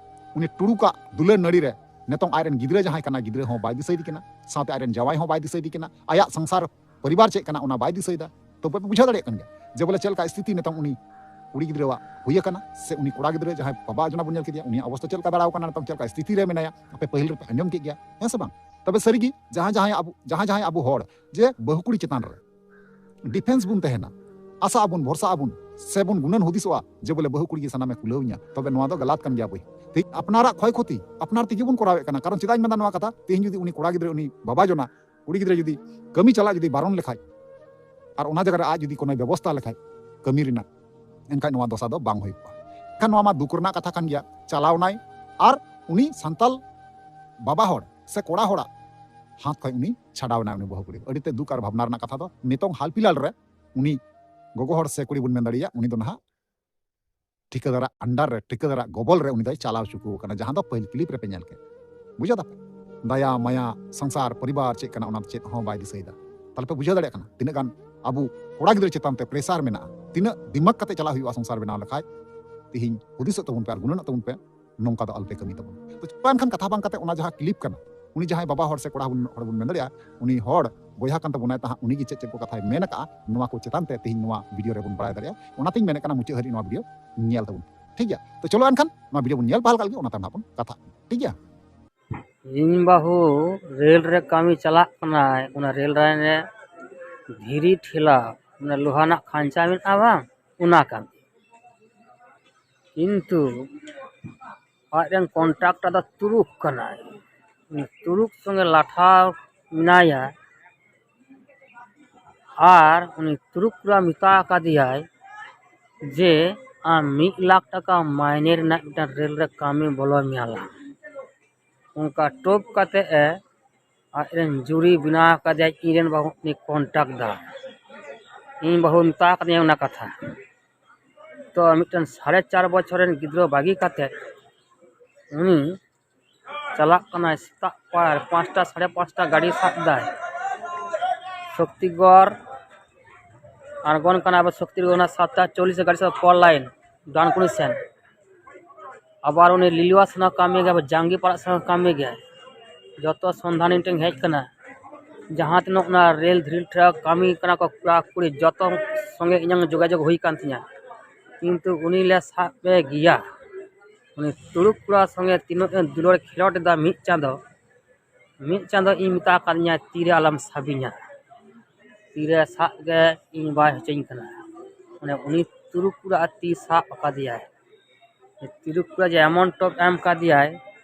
ᱩᱱᱤ ᱴᱩᱲᱩᱠᱟᱜ ᱫᱩᱞᱟᱹᱲ ᱱᱟᱹᱲᱤ ᱨᱮ ᱱᱤᱛᱚᱝ ᱟᱡᱨᱮᱱ ᱜᱤᱫᱽᱨᱟᱹ ᱡᱟᱦᱟᱸᱭ ᱠᱟᱱᱟ, ᱜᱤᱫᱽᱨᱟᱹ ᱦᱚᱸ ᱵᱟᱭ ᱫᱤᱥᱟᱹᱭᱮᱫᱮ ᱠᱟᱱᱟ, ᱥᱟᱶᱛᱮ ᱟᱡᱨᱮᱱ ᱡᱟᱶᱟᱭ ᱦᱚᱸ ᱵᱟᱭ ᱫᱤᱥᱟᱹᱭᱮᱫᱮ ᱠᱟᱱᱟ, ᱟᱭᱟᱜ ᱥᱚᱝᱥᱟᱨ ᱯᱚᱨᱤᱵᱟᱨ ᱪᱮᱫ ᱠᱟᱱᱟ ᱚᱱᱟ ᱵᱟᱭ ᱫᱤᱥᱟᱹᱭᱮᱫᱟ᱾ ᱛᱚᱵᱮ ᱯᱮ ᱵᱩᱡᱷᱟᱹᱣ ᱫᱟᱲᱮᱭᱟᱜ ᱠᱟᱱ ᱜᱮᱭᱟ ᱡᱮ ᱵᱚᱞᱮ ᱪᱮᱫ ᱞᱮᱠᱟ ᱥᱛᱷᱤᱛᱤ ᱱᱤᱛᱚᱝ ᱩᱱᱤ ᱠᱩᱲᱤ ᱜᱤᱫᱽᱨᱟᱹᱣᱟᱜ ᱦᱩᱭ ᱟᱠᱟᱱᱟ, ᱥᱮ ᱩᱱᱤ ᱠᱚᱲᱟ ᱜᱤᱫᱽᱨᱟᱹ ᱡᱟᱦᱟᱸᱭ ᱵᱟᱵᱟ ᱡᱚᱱᱟ ᱵᱚᱱ ᱧᱮᱞ ᱠᱮᱫᱮᱭᱟ, ᱩᱱᱤᱭᱟᱜ ᱚᱵᱚᱥᱛᱟ ᱪᱮᱫ ᱞᱮᱠᱟ ᱫᱟᱲᱟᱣ ᱠᱟᱱᱟ, ᱱᱤᱛᱚᱝ ᱪᱮᱫ ᱞᱮᱠᱟ ᱥᱛᱷᱤᱛᱤ ᱨᱮ ᱢᱮᱱᱟᱭᱟ, ᱟᱯᱮ ᱯᱟᱹᱦᱤᱞ ᱨᱮᱯᱮ ᱟᱸᱡᱚᱢ ᱠᱮᱫ ᱜᱮᱭᱟ, ᱦᱮᱸ ᱥᱮ ᱵᱟᱝ? ᱛᱚᱵᱮ ᱥᱟᱹᱨᱤᱜᱮ ᱡᱟᱦᱟᱸ ᱡᱟᱦᱟᱸᱭ ᱟᱵᱚ, ᱡᱟᱦᱟᱸ ᱡᱟᱦᱟᱸᱭ ᱟᱵᱚ ᱦᱚᱲ ᱡᱮ ᱵᱟᱹᱦᱩ ᱠᱩᱲᱤ ᱪᱮᱛᱟᱱ ᱨᱮ ᱰᱤᱯᱷᱮᱱᱥ ᱵᱚᱱ ᱛᱟᱦᱮᱱᱟ, ᱟᱥᱟ ᱟᱵᱚᱱ, ᱵᱷᱚᱨᱥᱟ ᱟᱵᱚᱱ, ᱥᱮᱵᱚᱱ ᱜᱩᱱᱟᱹᱱ ᱦᱩᱫᱤᱥᱚᱜᱼᱟ ᱡᱮ ᱵᱚᱞᱮ ᱵᱟᱹᱦᱩ ᱠᱩᱲᱤ ᱜᱮ ᱥᱟᱱᱟᱢᱮ ᱠᱩᱞᱟᱹᱣ ᱤᱧᱟ, ᱛᱚᱵᱮ ᱱᱚᱣᱟ ᱫᱚ ᱜᱟᱞᱟᱛ ᱠᱟᱱ ᱜᱮᱭᱟ ᱵᱚᱭᱦᱟ᱾ ᱛᱮᱦᱮᱧ ᱟᱯᱱᱟᱨᱟᱜ ᱠᱷᱚᱭ ᱠᱷᱚᱛᱤ ᱟᱯᱱᱟᱨ ᱛᱮᱜᱮ ᱵᱚᱱ ᱠᱚᱨᱟᱣᱮᱫ ᱠᱟᱱᱟ᱾ ᱠᱟᱨᱚᱱ ᱪᱮᱫᱟᱜ ᱤᱧ ᱢᱮᱱᱫᱟ ᱱᱚᱣᱟ ᱠᱟᱛᱷᱟ, ᱛᱮᱦᱮᱧ ᱡᱩᱫᱤ ᱩᱱᱤ ᱠᱚᱲᱟ ᱜᱤᱫᱽᱨᱟᱹ, ᱩᱱᱤ ᱵᱟᱵᱟ ᱡᱚᱱᱟ ᱠᱩᱲᱤ ᱜᱤᱫᱽᱨᱟᱹ ᱡᱩᱫᱤ ᱠᱟᱹᱢᱤ ᱪᱟᱞᱟᱜ ᱡᱩᱫᱤ ᱵᱟᱨᱚᱱ ᱞᱮᱠᱷᱟᱡ, ᱟᱨ ᱚᱱᱟ ᱡᱟᱭᱜᱟ ᱨᱮ ᱟᱡ ᱡᱩᱫᱤ ᱠᱳᱱᱳᱭ ᱵᱮᱵᱚᱥᱛᱷᱟ ᱞᱮᱠᱷᱟᱡ ᱠᱟᱹᱢᱤ ᱨᱮᱱᱟᱜ, ᱮᱱᱠᱷᱟᱡ ᱱᱚᱣᱟ ᱫᱚᱥᱟ ᱫᱚ ᱵᱟᱝ ᱦᱩᱭ ᱠᱚᱜᱼᱟ᱾ ᱮᱱᱠᱷᱟᱱ ᱱᱚᱣᱟ ᱢᱟ ᱫᱩᱠ ᱨᱮᱱᱟᱜ ᱠᱟᱛᱷᱟ ᱠᱟᱱ ᱜᱮᱭᱟ᱾ ᱪᱟᱞᱟᱣᱱᱟᱭ ᱟᱨ ᱩᱱᱤ ᱥᱟᱱᱛᱟᱞ ᱵᱟᱵᱟ ᱦᱚᱲ ᱥᱮ ᱠᱚᱲᱟ ᱦᱚᱲᱟᱜ ᱦᱟᱛ ᱠᱷᱚᱱ ᱩᱱᱤ ᱪᱷᱟᱰᱟᱣ ᱮᱱᱟᱭ, ᱩᱱᱤ ᱵᱟᱹᱦᱩ ᱠᱩᱲᱤ᱾ ᱟᱹᱰᱤ ᱛᱮ ᱫᱩᱠ ᱟᱨ ᱵᱷᱟᱵᱽᱱᱟ ᱨᱮᱱᱟᱜ ᱠᱟᱛᱷᱟ ᱫᱚ, ᱱᱤᱛᱚᱝ ᱦᱟᱞ ᱯᱷᱤᱞᱦᱟᱞ ᱨᱮ ᱩᱱᱤ ᱜᱚᱜᱚ ᱦᱚᱲ ᱥᱮ ᱠᱩᱲᱤ ᱵᱚᱱ ᱢᱮᱱ ᱫᱟᱲᱮᱭᱟᱜᱼᱟ, ᱩᱱᱤ ᱫᱚ ᱱᱟᱦᱟᱜ ᱴᱷᱤᱠᱟᱹᱫᱟᱨᱟᱜ under ᱨᱮ, ᱴᱷᱤᱠᱟᱹᱫᱟᱨᱟᱜ ᱜᱚᱵᱚᱞ ᱨᱮ ᱩᱱᱤ ᱫᱚᱭ ᱪᱟᱞᱟᱣ ᱪᱩᱠᱩ ᱟᱠᱟᱱᱟ, ᱡᱟᱦᱟᱸ ᱫᱚ ᱯᱟᱹᱦᱤᱞ clip ᱨᱮᱯᱮ ᱧᱮᱞ ᱠᱮᱫ᱾ ᱵᱩᱡᱷᱟᱹᱣ ᱫᱟᱯᱮ? ᱫᱟᱭᱟ, ᱢᱟᱭᱟ, ᱥᱚᱝᱥᱟᱨ, ᱯᱚᱨᱤᱵᱟᱨ ᱪᱮᱫ ᱠᱟᱱᱟ, ᱚᱱᱟ ᱫᱚ ᱪᱮᱫ ᱦᱚᱸ ᱵᱟᱭ ᱫᱤᱥᱟᱹᱭᱮᱫᱟ᱾ ᱛᱟᱦᱞᱮ ᱯᱮ ᱵᱩᱡᱷᱟᱹᱣ ᱫᱟᱲᱮᱭᱟᱜ ᱠᱟᱱᱟ ᱛᱤᱱᱟᱹᱜ ᱜᱟᱱ ᱟᱵᱚ ᱠᱚᱲᱟ ᱜᱤᱫᱽᱨᱟᱹ ᱪᱮᱛᱟᱱ ᱛᱮ pressure ᱢᱮᱱᱟᱜᱼᱟ, ᱛᱤᱱᱟᱹᱜ ᱫᱤᱢᱟᱜᱽ ᱠᱟᱛᱮ ᱪᱟᱞᱟᱜ ᱦᱩᱭᱩᱜᱼᱟ ᱥᱚᱝᱥᱟᱨ ᱵᱮᱱᱟᱣ ᱞᱮᱠᱷᱟᱡ᱾ ᱛᱤᱦᱤᱧ ᱦᱩᱫᱤᱥᱚᱜ ᱛᱟᱵᱚᱱ ᱯᱮ ᱟᱨ ᱜᱩᱱᱟᱹᱱᱚᱜ ᱛᱟᱵᱚᱱ ᱯᱮ, ᱱᱚᱝᱠᱟ ᱫᱚ ᱟᱞᱚᱯᱮ ᱠᱟᱹᱢᱤ ᱛᱟᱵᱚᱱ᱾ ᱛᱚ ᱪᱮᱫ ᱮᱱᱠᱷᱟᱱ ᱠᱟᱛᱷᱟ ᱵᱟᱝ ᱠᱟᱛᱮ ᱚᱱᱟ ᱡᱟᱦᱟᱸ clip ᱠᱟᱱᱟ, ᱩᱱᱤ ᱡᱟᱦᱟᱸᱭ ᱵᱟᱵᱟ ᱦᱚᱲ ᱥᱮ ᱠᱚᱲᱟ ᱦᱚᱲ ᱵᱚᱱ ᱢᱮᱱ ᱫᱟᱲᱮᱭᱟᱜᱼᱟ, ᱩᱱᱤ ᱦᱚᱲ ᱵᱚᱭᱦᱟ ᱠᱟᱱ ᱛᱟᱵᱚᱱᱟᱭ ᱛᱟᱦᱟᱸᱜ, ᱩᱱᱤ ᱜᱮ ᱪᱮᱫ ᱪᱮᱫ ᱠᱚ ᱠᱟᱛᱷᱟᱭ ᱢᱮᱱ ᱟᱠᱟᱜᱼᱟ, ᱱᱚᱣᱟ ᱠᱚ ᱪᱮᱛᱟᱱ ᱛᱮ ᱛᱤᱦᱤᱧ ᱱᱚᱣᱟ video ᱨᱮᱵᱚᱱ ᱵᱟᱲᱟᱭ ᱫᱟᱲᱮᱭᱟᱜᱼᱟ᱾ ᱚᱱᱟᱛᱤᱧ ᱢᱮᱱᱮᱫ ᱠᱟᱱᱟ ᱢᱩᱪᱟᱹᱫ ᱦᱟᱹᱨᱤᱡ ᱱᱚᱣᱟ video ᱧᱮᱞ ᱛᱟᱵᱚᱱ, ᱴᱷᱤᱠ ᱜᱮᱭᱟ? ᱛᱚ ᱪᱚᱞᱚ ᱮᱱᱠᱷᱟᱱ ᱱᱚᱣᱟ video ᱵᱚᱱ ᱧᱮᱞ ᱯᱟᱦᱟᱞ ᱠᱟᱜ ᱞᱮᱜᱮ, ᱚᱱᱟ ᱛᱟᱭᱚᱢ ᱦᱟᱸᱜ ᱵᱚᱱ ᱠᱟᱛᱷᱟᱜ, ᱴᱷᱤᱠ ᱜᱮᱭᱟ? ᱤᱧ ᱵᱟᱹᱦᱩ ᱨᱮᱞ ᱨᱮ ᱠᱟᱹᱢᱤ ᱪᱟᱞᱟᱜ ᱠᱟᱱᱟᱭ, ᱚᱱᱟ ᱨᱮᱞ ᱞᱟᱭᱤᱱ ᱨᱮ ᱫᱷᱤᱨᱤ ᱴᱷᱮᱞᱟ, ᱚᱱᱟ ᱞᱳᱦᱟ ᱨᱮᱱᱟᱜ ᱠᱷᱟᱧᱪᱟ ᱢᱮᱱᱟᱜᱼᱟ ᱵᱟᱝ, ᱚᱱᱟ ᱠᱟᱹᱢᱤ᱾ ᱠᱤᱱᱛᱩ ᱟᱡᱨᱮᱱ ᱠᱚᱱᱴᱟᱠᱴᱟᱨ ᱫᱚ ᱛᱩᱨᱩᱠ ᱠᱟᱱᱟᱭ, ᱩᱱᱤ ᱛᱩᱨᱩᱠ ᱥᱚᱸᱜᱮ ᱞᱟᱴᱷᱟ ᱢᱮᱱᱟᱭᱟ᱾ ᱟᱨ ᱩᱱᱤ ᱛᱩᱨᱩᱠ ᱠᱚᱲᱟ ᱢᱮᱛᱟ ᱟᱠᱟᱫᱮᱭᱟᱭ ᱡᱮ ᱟᱢ ᱢᱤᱫ ᱞᱟᱠᱷ ᱴᱟᱠᱟ ᱢᱟᱭᱱᱮ ᱨᱮᱱᱟᱜ ᱢᱤᱫᱴᱟᱝ ᱨᱮᱞ ᱨᱮ ᱠᱟᱹᱢᱤ ᱵᱚᱞᱚ ᱢᱮᱭᱟ ᱞᱟᱝ᱾ ᱚᱱᱠᱟ ᱴᱚᱯ ᱠᱟᱛᱮ ᱮ ᱟᱡᱨᱮᱱ ᱡᱩᱨᱤ ᱵᱮᱱᱟᱣ ᱟᱠᱟᱫᱮᱭᱟ ᱤᱧᱨᱮᱱ ᱵᱟᱹᱦᱩ, ᱩᱱᱤ ᱠᱚᱱᱴᱟᱠᱴᱟᱨ᱾ ᱤᱧ ᱵᱟᱹᱦᱩ ᱢᱮᱛᱟ ᱟᱠᱟᱫᱤᱧᱟ ᱚᱱᱟ ᱠᱟᱛᱷᱟ᱾ ᱛᱚ ᱢᱤᱫᱴᱮᱱ ᱥᱟᱲᱮ ᱪᱟᱨ ᱵᱚᱪᱷᱚᱨ ᱨᱮᱱ ᱜᱤᱫᱽᱨᱟᱹ ᱵᱟᱹᱜᱤ ᱠᱟᱛᱮ ᱩᱱᱤ ᱪᱟᱞᱟᱜ ᱠᱟᱱᱟᱭ ᱥᱮᱛᱟᱜ ᱯᱟᱭᱟᱨ ᱯᱟᱸᱪᱴᱟ, ᱥᱟᱲᱮ ᱯᱟᱸᱪᱴᱟ ᱜᱟᱹᱰᱤ ᱥᱟᱵ ᱫᱟᱭ ᱥᱚᱠᱛᱤᱜᱚᱲ ᱟᱬᱜᱚᱱ ᱠᱟᱱᱟ᱾ ᱟᱵᱚ ᱥᱚᱠᱛᱤᱜᱚᱲ ᱚᱱᱟ ᱥᱟᱛᱴᱟ ᱪᱚᱞᱞᱤᱥ ᱨᱮ ᱜᱟᱹᱰᱤ ᱥᱟᱵ ᱯᱷᱳᱨ ᱞᱟᱭᱤᱱ ᱰᱟᱱᱠᱩᱱᱤ ᱥᱮᱱ᱾ ᱟᱵᱟᱨ ᱩᱱᱤ ᱞᱤᱞᱩᱣᱟ ᱥᱮᱱᱟᱜ ᱠᱟᱹᱢᱤ ᱜᱮ, ᱟᱵᱟᱨ ᱡᱟᱸᱜᱤ ᱯᱟᱲᱟᱜ ᱥᱮᱱᱟᱜ ᱠᱟᱹᱢᱤ ᱜᱮ᱾ ᱡᱚᱛᱚ ᱥᱚᱱᱫᱷᱟᱱ ᱤᱧ ᱴᱷᱮᱱ ᱦᱮᱡ ᱠᱟᱱᱟ᱾ ᱡᱟᱦᱟᱸ ᱛᱤᱱᱟᱹᱜ ᱚᱱᱟ ᱨᱮᱞ ᱫᱷᱤᱨᱤ ᱴᱨᱟᱠ ᱠᱟᱹᱢᱤ ᱠᱟᱱᱟ ᱠᱚ ᱠᱚᱲᱟ ᱠᱩᱲᱤ, ᱡᱚᱛᱚ ᱥᱚᱸᱜᱮ ᱤᱧᱟᱹᱝ ᱡᱳᱜᱟᱡᱳᱜᱽ ᱦᱩᱭ ᱠᱟᱱ ᱛᱤᱧᱟᱹ, ᱠᱤᱱᱛᱩ ᱩᱱᱤ ᱞᱮ ᱥᱟᱵ ᱯᱮ ᱜᱮᱭᱟ᱾ ᱩᱱᱤ ᱛᱩᱲᱩᱠ ᱠᱚᱲᱟ ᱥᱚᱸᱜᱮ ᱛᱤᱱᱟᱹᱜ ᱮ ᱫᱩᱞᱟᱹᱲ ᱠᱷᱮᱞᱳᱰ ᱮᱫᱟ ᱢᱤᱫ ᱪᱟᱸᱫᱚ, ᱢᱤᱫ ᱪᱟᱸᱫᱚ ᱤᱧ ᱢᱮᱛᱟ ᱟᱠᱟᱫᱤᱧᱟ, "ᱛᱤᱨᱮ ᱟᱞᱚᱢ ᱥᱟᱵᱤᱧᱟ, ᱛᱤᱨᱮ ᱥᱟᱵ ᱜᱮ ᱤᱧ ᱵᱟᱭ ᱦᱚᱪᱚᱧ ᱠᱟᱱᱟ᱾" ᱢᱟᱱᱮ ᱩᱱᱤ ᱛᱩᱲᱩᱠ ᱠᱚᱲᱟ ᱛᱤ ᱥᱟᱵ ᱟᱠᱟᱫᱮᱭᱟᱭ᱾ ᱛᱩᱲᱩᱠ ᱠᱚᱲᱟ ᱡᱮ ᱮᱢᱚᱱ ᱴᱚᱯ ᱮᱢ ᱠᱟᱫᱮᱭᱟᱭ,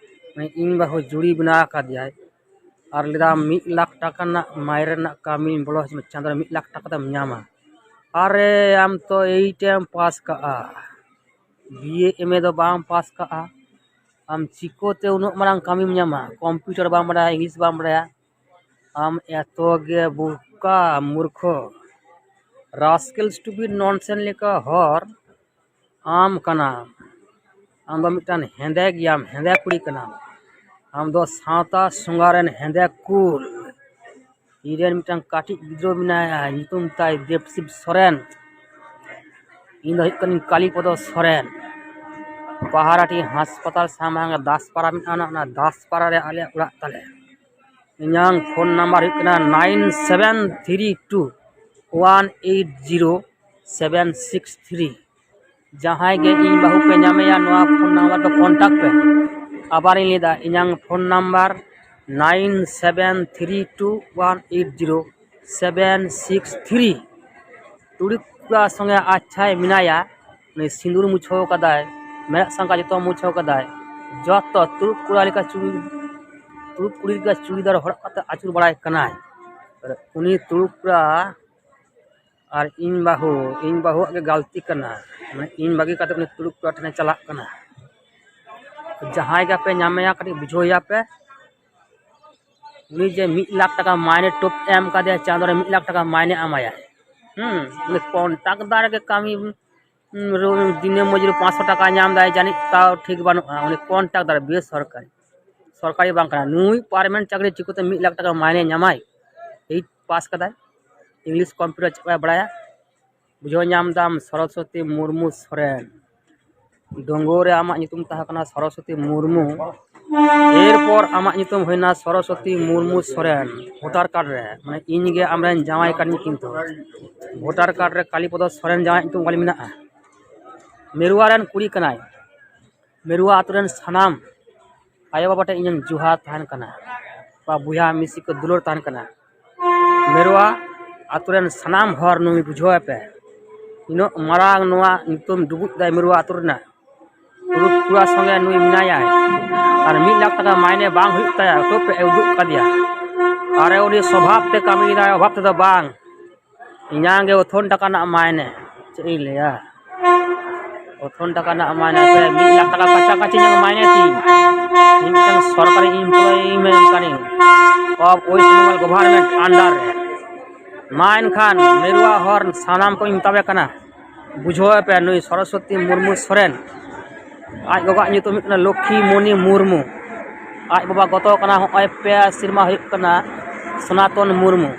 ᱢᱟᱱᱮ ᱤᱧ ᱵᱟᱹᱦᱩ ᱡᱩᱲᱤ ᱵᱮᱱᱟᱣ ᱟᱠᱟᱫᱮᱭᱟᱭ᱾ ᱟᱨ ᱞᱟᱹᱭᱫᱟ, "ᱢᱤᱫ ᱞᱟᱠᱷ ᱴᱟᱠᱟ ᱨᱮᱱᱟᱜ ᱢᱟᱭᱨᱮ ᱨᱮᱱᱟᱜ ᱠᱟᱹᱢᱤ ᱵᱚᱞᱚ ᱦᱚᱪᱚ ᱢᱮ, ᱪᱟᱸᱫᱳ ᱨᱮ ᱢᱤᱫ ᱞᱟᱠᱷ ᱴᱟᱠᱟ ᱫᱚᱢ ᱧᱟᱢᱟ᱾" ᱟᱨᱮ, ᱟᱢ ᱛᱚ ᱮᱭᱤᱴ ᱮᱢ ᱯᱟᱥ ᱠᱟᱜᱼᱟ, ᱵᱤ ᱮ ᱮᱢ ᱮ ᱫᱚ ᱵᱟᱢ ᱯᱟᱥ ᱠᱟᱜᱼᱟ, ᱟᱢ ᱪᱤᱠᱟᱹᱛᱮ ᱩᱱᱟᱹᱜ ᱢᱟᱨᱟᱝ ᱠᱟᱹᱢᱤᱢ ᱧᱟᱢᱟ? ᱠᱚᱢᱯᱤᱭᱩᱴᱟᱨ ᱵᱟᱢ ᱵᱟᱲᱟᱭᱟ, ᱤᱝᱞᱤᱥ ᱵᱟᱢ ᱵᱟᱲᱟᱭᱟ, ᱟᱢ ᱮᱛᱚ ᱜᱮ ᱵᱳᱠᱟ ᱢᱩᱨᱠᱷᱚ, ᱨᱟᱥᱠᱮᱞ ᱥᱴᱩᱯᱤᱰ ᱱᱚᱱᱥᱮᱱ ᱞᱮᱠᱟ ᱦᱚᱲ ᱟᱢ ᱠᱟᱱᱟᱢ᱾ ᱟᱢ ᱫᱚ ᱢᱤᱫᱴᱟᱝ ᱦᱮᱸᱫᱮ ᱜᱮᱭᱟᱢ, ᱦᱮᱸᱫᱮ ᱠᱩᱲᱤ ᱠᱟᱱᱟᱢ᱾ ᱟᱢ ᱫᱚ ᱥᱟᱶᱛᱟ ᱥᱚᱸᱜᱷᱟ ᱨᱮᱱ ᱦᱮᱸᱫᱮ ᱠᱩᱞ᱾ ᱤᱧ ᱨᱮᱱ ᱢᱤᱫᱴᱟᱝ ᱠᱟᱹᱴᱤᱡ ᱜᱤᱫᱽᱨᱟᱹ ᱢᱮᱱᱟᱭᱟ, ᱧᱩᱛᱩᱢ ᱛᱟᱭ ᱫᱮᱵᱽᱥᱤᱵ ᱥᱚᱨᱮᱱ᱾ ᱤᱧ ᱫᱚ ᱦᱩᱭᱩᱜ ᱠᱟᱹᱱᱟᱹᱧ ᱠᱟᱞᱤᱯᱚᱫᱚ ᱥᱚᱨᱮᱱ᱾ ᱯᱟᱦᱟᱨᱟᱴᱤ ᱦᱟᱥᱯᱟᱛᱟᱞ ᱥᱟᱢᱟᱝ ᱨᱮ ᱫᱟᱥᱯᱟᱲᱟ ᱢᱮᱱᱟᱜᱼᱟ, ᱚᱱᱟ ᱫᱟᱥᱯᱟᱲᱟ ᱨᱮ ᱟᱞᱮᱭᱟᱜ ᱚᱲᱟᱜ ᱛᱟᱞᱮ᱾ ᱤᱧᱟᱹᱝ ᱯᱷᱳᱱ ᱱᱟᱢᱵᱟᱨ ᱦᱩᱭᱩᱜ ᱠᱟᱱᱟ nine seven three two one eight zero seven six three᱾ ᱡᱟᱦᱟᱸᱭ ᱜᱮ ᱤᱧ ᱵᱟᱹᱦᱩ ᱯᱮ ᱧᱟᱢᱮᱭᱟ, ᱱᱚᱣᱟ ᱯᱷᱳᱱ ᱱᱟᱢᱵᱟᱨ ᱫᱚ ᱠᱚᱱᱴᱟᱠᱴ ᱯᱮ᱾ ᱟᱵᱟᱨᱤᱧ ᱞᱟᱹᱭᱫᱟ, ᱤᱧᱟᱹᱝ phone number nine seven three two one eight zero seven six three᱾ ᱛᱩᱲᱩᱠ ᱠᱚᱲᱟ ᱥᱚᱸᱜᱮ ᱟᱪᱪᱷᱟᱭ ᱢᱮᱱᱟᱭᱟ, ᱩᱱᱤ ᱥᱤᱸᱫᱩᱨ ᱢᱩᱪᱷᱟᱹᱣ ᱠᱟᱫᱟᱭ, ᱢᱮᱫ ᱥᱟᱝᱠᱟ ᱡᱚᱛᱚ ᱢᱩᱪᱷᱟᱹᱣ ᱠᱟᱫᱟᱭ, ᱡᱚᱛᱚ ᱛᱩᱲᱩᱠ ᱠᱚᱲᱟ ᱞᱮᱠᱟ ᱪᱩᱲᱤ, ᱛᱩᱲᱩᱠ ᱠᱩᱲᱤ ᱞᱮᱠᱟ ᱪᱩᱲᱤᱫᱟᱨ ᱦᱚᱨᱚᱜ ᱠᱟᱛᱮ ᱟᱹᱪᱩᱨ ᱵᱟᱲᱟᱭ ᱠᱟᱱᱟᱭ᱾ ᱩᱱᱤ ᱛᱩᱲᱩᱠ ᱠᱚᱲᱟ ᱟᱨ ᱤᱧ ᱵᱟᱹᱦᱩ, ᱤᱧ ᱵᱟᱹᱦᱩᱣᱟᱜ ᱜᱮ ᱜᱟᱹᱞᱛᱤ ᱠᱟᱱᱟ, ᱢᱟᱱᱮ ᱤᱧ ᱵᱟᱹᱜᱤ ᱠᱟᱛᱮ ᱩᱱᱤ ᱛᱩᱲᱩᱠ ᱠᱚᱲᱟ ᱴᱷᱮᱱᱮ ᱪᱟᱞᱟᱜ ᱠᱟᱱᱟ᱾ ᱡᱟᱦᱟᱸᱭ ᱜᱮᱯᱮ ᱧᱟᱢᱮᱭᱟ, ᱠᱟᱹᱴᱤᱡ ᱵᱩᱡᱷᱟᱹᱣ ᱮᱭᱟ ᱯᱮ᱾ ᱩᱱᱤ ᱡᱮ ᱢᱤᱫ ᱞᱟᱠᱷ ᱴᱟᱠᱟ ᱢᱟᱭᱱᱮ ᱴᱚᱯ ᱮᱢ ᱠᱟᱫᱮᱭᱟ, ᱪᱟᱸᱫᱳ ᱨᱮ ᱢᱤᱫ ᱞᱟᱠᱷ ᱴᱟᱠᱟ ᱢᱟᱭᱱᱮ ᱮᱢᱟᱭᱟᱭ᱾ ᱦᱩᱸ, ᱩᱱᱤ ᱠᱚᱱᱴᱟᱠᱴᱟᱨ ᱜᱮ ᱠᱟᱹᱢᱤ, ᱩᱸ, ᱨᱳ-, ᱫᱤᱱᱮ ᱢᱚᱡᱩᱨᱤ ᱯᱟᱸᱪᱥᱚ ᱴᱟᱠᱟ ᱧᱟᱢ ᱫᱟᱭ, ᱡᱟᱹᱱᱤᱡ ᱛᱟᱣ ᱴᱷᱤᱠ ᱵᱟᱹᱱᱩᱜᱼᱟ᱾ ᱩᱱᱤ ᱠᱚᱱᱴᱟᱠᱴᱟᱨ, ᱵᱮᱥᱚᱨᱠᱟᱨᱤ, ᱥᱚᱨᱠᱟᱨᱤ ᱵᱟᱝ ᱠᱟᱱᱟ᱾ ᱱᱩᱭ ᱯᱟᱨᱢᱟᱱᱮᱱᱴ ᱪᱟᱹᱠᱨᱤ ᱪᱤᱠᱟᱹᱛᱮ ᱢᱤᱫ ᱞᱟᱠᱷ ᱴᱟᱠᱟ ᱢᱟᱭᱱᱮ ᱧᱟᱢᱟᱭ? ᱮᱭᱤᱴ ᱯᱟᱥ ᱠᱟᱫᱟᱭ, ᱤᱝᱞᱤᱥ ᱠᱚᱢᱯᱤᱭᱩᱴᱟᱨ ᱪᱮᱫ ᱵᱟᱭ ᱵᱟᱲᱟᱭᱟ᱾ ᱵᱩᱡᱷᱟᱹᱣ ᱧᱟᱢ ᱫᱟᱢ, ᱥᱚᱨᱚᱥᱚᱛᱤ ᱢᱩᱨᱢᱩ ᱥᱚᱨᱮᱱ᱾ ᱰᱚᱸᱜᱚᱨ ᱨᱮ ᱟᱢᱟᱜ ᱧᱩᱛᱩᱢ ᱛᱟᱦᱮᱸ ᱠᱟᱱᱟ ᱥᱚᱨᱚᱥᱚᱛᱤ ᱢᱩᱨᱢᱩ, ᱮᱨᱯᱚᱨ ᱟᱢᱟᱜ ᱧᱩᱛᱩᱢ ᱦᱩᱭᱱᱟ ᱥᱚᱨᱚᱥᱚᱛᱤ ᱢᱩᱨᱢᱩ ᱥᱚᱨᱮᱱ ᱵᱷᱳᱴᱟᱨ ᱠᱟᱨᱰ ᱨᱮ, ᱢᱟᱱᱮ ᱤᱧ ᱜᱮ ᱟᱢᱨᱮᱱ ᱡᱟᱶᱟᱭ ᱠᱟᱹᱱᱟᱹᱧ, ᱠᱤᱱᱛᱩ ᱵᱷᱳᱴᱟᱨ ᱠᱟᱨᱰ ᱨᱮ ᱠᱟᱞᱤᱯᱚᱫᱚ ᱥᱚᱨᱮᱱ ᱡᱟᱶᱟᱭ ᱧᱩᱛᱩᱢ ᱚᱞ ᱢᱮᱱᱟᱜᱼᱟ᱾ ᱢᱮᱨᱩᱣᱟ ᱨᱮᱱ ᱠᱩᱲᱤ ᱠᱟᱱᱟᱭ᱾ ᱢᱮᱨᱩᱣᱟ ᱟᱹᱛᱩ ᱨᱮᱱ ᱥᱟᱱᱟᱢ ᱟᱭᱳᱼᱵᱟᱵᱟ ᱴᱷᱮᱱ ᱤᱧᱟᱹᱜ ᱡᱚᱦᱟᱨ ᱛᱟᱦᱮᱱ ᱠᱟᱱᱟ, ᱵᱟ ᱵᱚᱭᱦᱟ ᱢᱤᱥᱤ ᱠᱚ ᱫᱩᱞᱟᱹᱲ ᱛᱟᱦᱮᱱ ᱠᱟᱱᱟ᱾ ᱢᱮᱨᱩᱣᱟ ᱟᱹᱛᱩ ᱨᱮᱱ ᱥᱟᱱᱟᱢ ᱦᱚᱲ ᱱᱩᱭ ᱵᱩᱡᱷᱟᱹᱣ ᱮᱯᱮ, ᱤᱱᱟᱹᱜ ᱢᱟᱨᱟᱝ ᱱᱚᱣᱟ ᱧᱩᱛᱩᱢ ᱰᱩᱵᱩᱡ ᱫᱟᱭ ᱢᱮᱨᱩᱣᱟ ᱟᱹᱛᱩ ᱨᱮᱱᱟᱜ᱾ ᱛᱩᱲᱩᱠ ᱠᱚᱲᱟ ᱥᱚᱸᱜᱮ ᱱᱩᱭ ᱢᱮᱱᱟᱭᱟᱭ, ᱟᱨ ᱢᱤᱫ ᱞᱟᱠᱷ ᱴᱟᱠᱟ ᱢᱟᱭᱱᱮ ᱵᱟᱝ ᱦᱩᱭᱩᱜ ᱛᱟᱭᱟ, ᱛᱚ ᱯᱮ ᱩᱫᱩᱜ ᱠᱟᱫᱮᱭᱟ᱾ ᱟᱨᱮ ᱩᱱᱤ ᱥᱚᱵᱷᱟᱵ ᱛᱮ ᱠᱟᱹᱢᱤᱭᱮᱫᱟᱭ, ᱚᱵᱷᱟᱵ ᱛᱮᱫᱚ ᱵᱟᱝ᱾ ᱤᱧᱟᱝ ᱜᱮ ᱚᱛᱷᱚᱱ ᱴᱟᱠᱟ ᱨᱮᱱᱟᱜ ᱢᱟᱭᱱᱮ, ᱪᱮᱫ ᱤᱧ ᱞᱟᱹᱭᱟ? ᱚᱛᱷᱚᱱ ᱴᱟᱠᱟ ᱨᱮᱱᱟᱜ ᱢᱟᱭᱱᱮ ᱥᱮ ᱢᱤᱫ ᱞᱟᱠᱷ ᱴᱟᱠᱟ ᱠᱟᱪᱷᱟ ᱠᱟᱪᱷᱤ ᱧᱟᱢ ᱢᱟᱭᱱᱮ ᱛᱤᱧ᱾ ᱤᱧ ᱢᱤᱫᱴᱟᱝ ᱥᱚᱨᱠᱟᱨᱤ employee ᱠᱟᱹᱱᱟᱹᱧ, of West Bengal government under ᱨᱮ᱾ ᱢᱟ ᱮᱱᱠᱷᱟᱱ ᱢᱮᱨᱩᱣᱟ ᱦᱚᱲ ᱥᱟᱱᱟᱢ ᱠᱚᱧ ᱢᱮᱛᱟᱯᱮ ᱠᱟᱱᱟ, ᱵᱩᱡᱷᱟᱹᱣ ᱯᱮ, ᱱᱩᱭ ᱥᱚᱨᱚᱥᱚᱛᱤ ᱢᱩᱨᱢᱩ ᱥᱚᱨᱮᱱ, ᱟᱡ ᱜᱚᱜᱚᱣᱟᱜ ᱧᱩᱛᱩᱢ ᱦᱩᱭᱩᱜ ᱠᱟᱱᱟ ᱞᱚᱠᱠᱷᱤ ᱢᱚᱱᱤ ᱢᱩᱨᱢᱩ, ᱟᱡ ᱵᱟᱵᱟ ᱜᱚᱛᱚ ᱠᱟᱱᱟ ᱦᱚᱸᱜᱼᱚᱭ ᱯᱮ ᱥᱮᱨᱢᱟ ᱦᱩᱭᱩᱜ ᱠᱟᱱᱟ ᱥᱚᱱᱟᱛᱚᱱ ᱢᱩᱨᱢᱩ᱾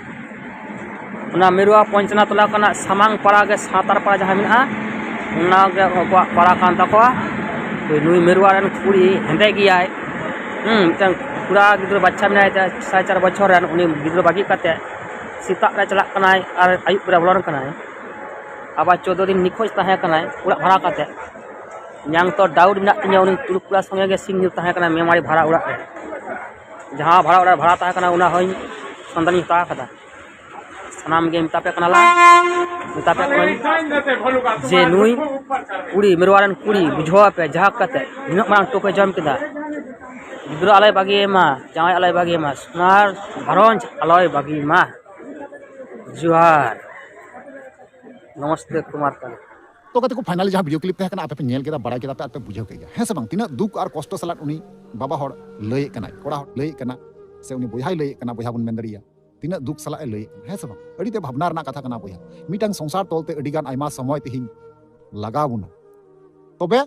ᱚᱱᱟ ᱢᱮᱨᱩᱣᱟ ᱯᱚᱧᱪᱚᱱᱟ ᱴᱚᱞᱟ ᱠᱟᱱᱟ ᱥᱟᱢᱟᱝ ᱯᱟᱲᱟ ᱜᱮ ᱥᱟᱱᱛᱟᱲ ᱯᱟᱲᱟ ᱡᱟᱦᱟᱸ ᱢᱮᱱᱟᱜᱼᱟ, ᱚᱱᱟ ᱜᱮ ᱩᱱᱠᱩᱣᱟᱜ ᱯᱟᱲᱟ ᱠᱟᱱ ᱛᱟᱠᱚᱣᱟ᱾ ᱱᱩᱭ ᱢᱮᱨᱩᱣᱟ ᱨᱮᱱ ᱠᱩᱲᱤ ᱦᱮᱸᱫᱮ ᱜᱮᱭᱟᱭ, ᱦᱩᱸ, ᱢᱤᱫᱴᱟᱝ ᱠᱚᱲᱟ ᱜᱤᱫᱽᱨᱟᱹ ᱵᱟᱪᱪᱟ ᱢᱮᱱᱟᱭ ᱛᱟᱭᱟ ᱥᱟᱲᱮ ᱪᱟᱨ ᱵᱚᱪᱷᱚᱨ ᱨᱮᱱ, ᱩᱱᱤ ᱜᱤᱫᱽᱨᱟᱹ ᱵᱟᱹᱜᱤ ᱠᱟᱛᱮ ᱥᱮᱛᱟᱜ ᱨᱮ ᱪᱟᱞᱟᱜ ᱠᱟᱱᱟᱭ ᱟᱨ ᱟᱹᱭᱩᱵ ᱵᱮᱲᱟ ᱵᱚᱞᱚᱱ ᱠᱟᱱᱟᱭ᱾ ᱟᱵᱟᱨ ᱪᱳᱫᱽᱫᱳ ᱫᱤᱱ ᱱᱤᱠᱷᱳᱡᱽ ᱛᱟᱦᱮᱸ ᱠᱟᱱᱟᱭ ᱚᱲᱟᱜ ᱵᱷᱟᱲᱟ ᱠᱟᱛᱮ᱾ ᱧᱟᱝ ᱛᱚ doubt ᱢᱮᱱᱟᱜ ᱛᱤᱧᱟᱹ, ᱩᱱᱤ ᱛᱩᱲᱩᱠ ᱠᱚᱲᱟ ᱥᱚᱸᱜᱮ ᱜᱮ ᱥᱤᱧ ᱧᱤᱫᱟᱹ ᱛᱟᱦᱮᱸ ᱠᱟᱱᱟ ᱢᱮᱢᱟᱨᱤ ᱵᱷᱟᱲᱟ ᱚᱲᱟᱜ ᱨᱮ᱾ ᱡᱟᱦᱟᱸ ᱵᱷᱟᱲᱟ ᱚᱲᱟᱜ ᱨᱮ ᱵᱷᱟᱲᱟ ᱛᱟᱦᱮᱸ ᱠᱟᱱᱟ, ᱚᱱᱟ ᱦᱚᱸᱧ ᱥᱚᱱᱫᱚᱱᱤᱧ ᱦᱟᱛᱟᱣ ᱠᱟᱫᱟ᱾ ᱥᱟᱱᱟᱢ ᱜᱮ ᱢᱮᱛᱟ ᱯᱮ ᱠᱟᱱᱟᱞᱟᱝ, ᱢᱮᱛᱟ ᱯᱮ ᱠᱟᱹᱱᱟᱹᱧ ᱡᱮ ᱱᱩᱭ ᱠᱩᱲᱤ, ᱢᱮᱨᱣᱟ ᱨᱮᱱ ᱠᱩᱲᱤ, ᱵᱩᱡᱷᱟᱹᱣ ᱟᱯᱮ, ᱡᱟᱦᱟᱸ ᱠᱟᱛᱮ ᱱᱩᱱᱟᱹᱜ ᱢᱟᱨᱟᱝ ᱴᱳᱠᱮ ᱡᱚᱢ ᱠᱮᱫᱟ, ᱜᱤᱫᱽᱨᱟᱹ ᱟᱞᱚᱭ ᱵᱟᱹᱜᱤᱭᱮ ᱢᱟ, ᱡᱟᱶᱟᱭ ᱟᱞᱚᱭ ᱵᱟᱹᱜᱤᱭᱮ ᱢᱟ, ᱥᱚᱱᱟᱨ ᱜᱷᱟᱨᱚᱸᱡᱽ ᱟᱞᱚᱭ ᱵᱟᱹᱜᱤᱭᱮ ᱢᱟ᱾ ᱡᱚᱦᱟᱨ᱾ ᱱᱚᱢᱚᱥᱛᱮ ᱠᱩᱢᱟᱨ ᱠᱟᱱᱟ᱾ ᱛᱚ ᱜᱟᱛᱮ ᱠᱚ, finally ᱡᱟᱦᱟᱸ video clip ᱛᱟᱦᱮᱸ ᱠᱟᱱᱟ, ᱟᱯᱮ ᱯᱮ ᱧᱮᱞ ᱠᱮᱫᱟ, ᱵᱟᱲᱟᱭ ᱠᱮᱫᱟ ᱯᱮ ᱟᱨ ᱯᱮ ᱵᱩᱡᱷᱟᱹᱣ ᱠᱮᱫ ᱜᱮᱭᱟ, ᱦᱮᱸ ᱥᱮ ᱵᱟᱝ? ᱛᱤᱱᱟᱹᱜ ᱫᱩᱠ ᱟᱨ ᱠᱚᱥᱴᱚ ᱥᱟᱞᱟᱜ ᱩᱱᱤ ᱵᱟᱵᱟ ᱦᱚᱲ ᱞᱟᱹᱭᱮᱫ ᱠᱟᱱᱟᱭ, ᱠᱚᱲᱟ ᱦᱚᱲ ᱞᱟᱹᱭᱮᱫ ᱠᱟᱱᱟ, ᱥᱮ ᱩᱱᱤ ᱵᱚᱭᱦᱟᱭ ᱞᱟᱹᱭᱮᱫ ᱠᱟᱱᱟ, ᱵᱚᱭᱦᱟ ᱵᱚᱱ ᱢᱮᱱ ᱫᱟᱲᱮᱭᱟᱭᱟ, ᱛᱤᱱᱟᱹᱜ ᱫᱩᱠ ᱥᱟᱞᱟᱜ ᱮ ᱞᱟᱹᱭᱮᱫ ᱠᱟᱱᱟ, ᱦᱮᱸ ᱥᱮ ᱵᱟᱝ? ᱟᱹᱰᱤ ᱛᱮ ᱵᱷᱟᱵᱽᱱᱟ ᱨᱮᱱᱟᱜ ᱠᱟᱛᱷᱟ ᱠᱟᱱᱟ ᱵᱚᱭᱦᱟ᱾ ᱢᱤᱫᱴᱟᱝ ᱥᱚᱝᱥᱟᱨ ᱛᱚᱞ ᱛᱮ ᱟᱹᱰᱤ ᱜᱟᱱ ᱟᱭᱢᱟ ᱥᱚᱢᱚᱭ ᱛᱮᱦᱮᱧ ᱞᱟᱜᱟᱣ ᱵᱚᱱᱟ᱾ ᱛᱚᱵᱮ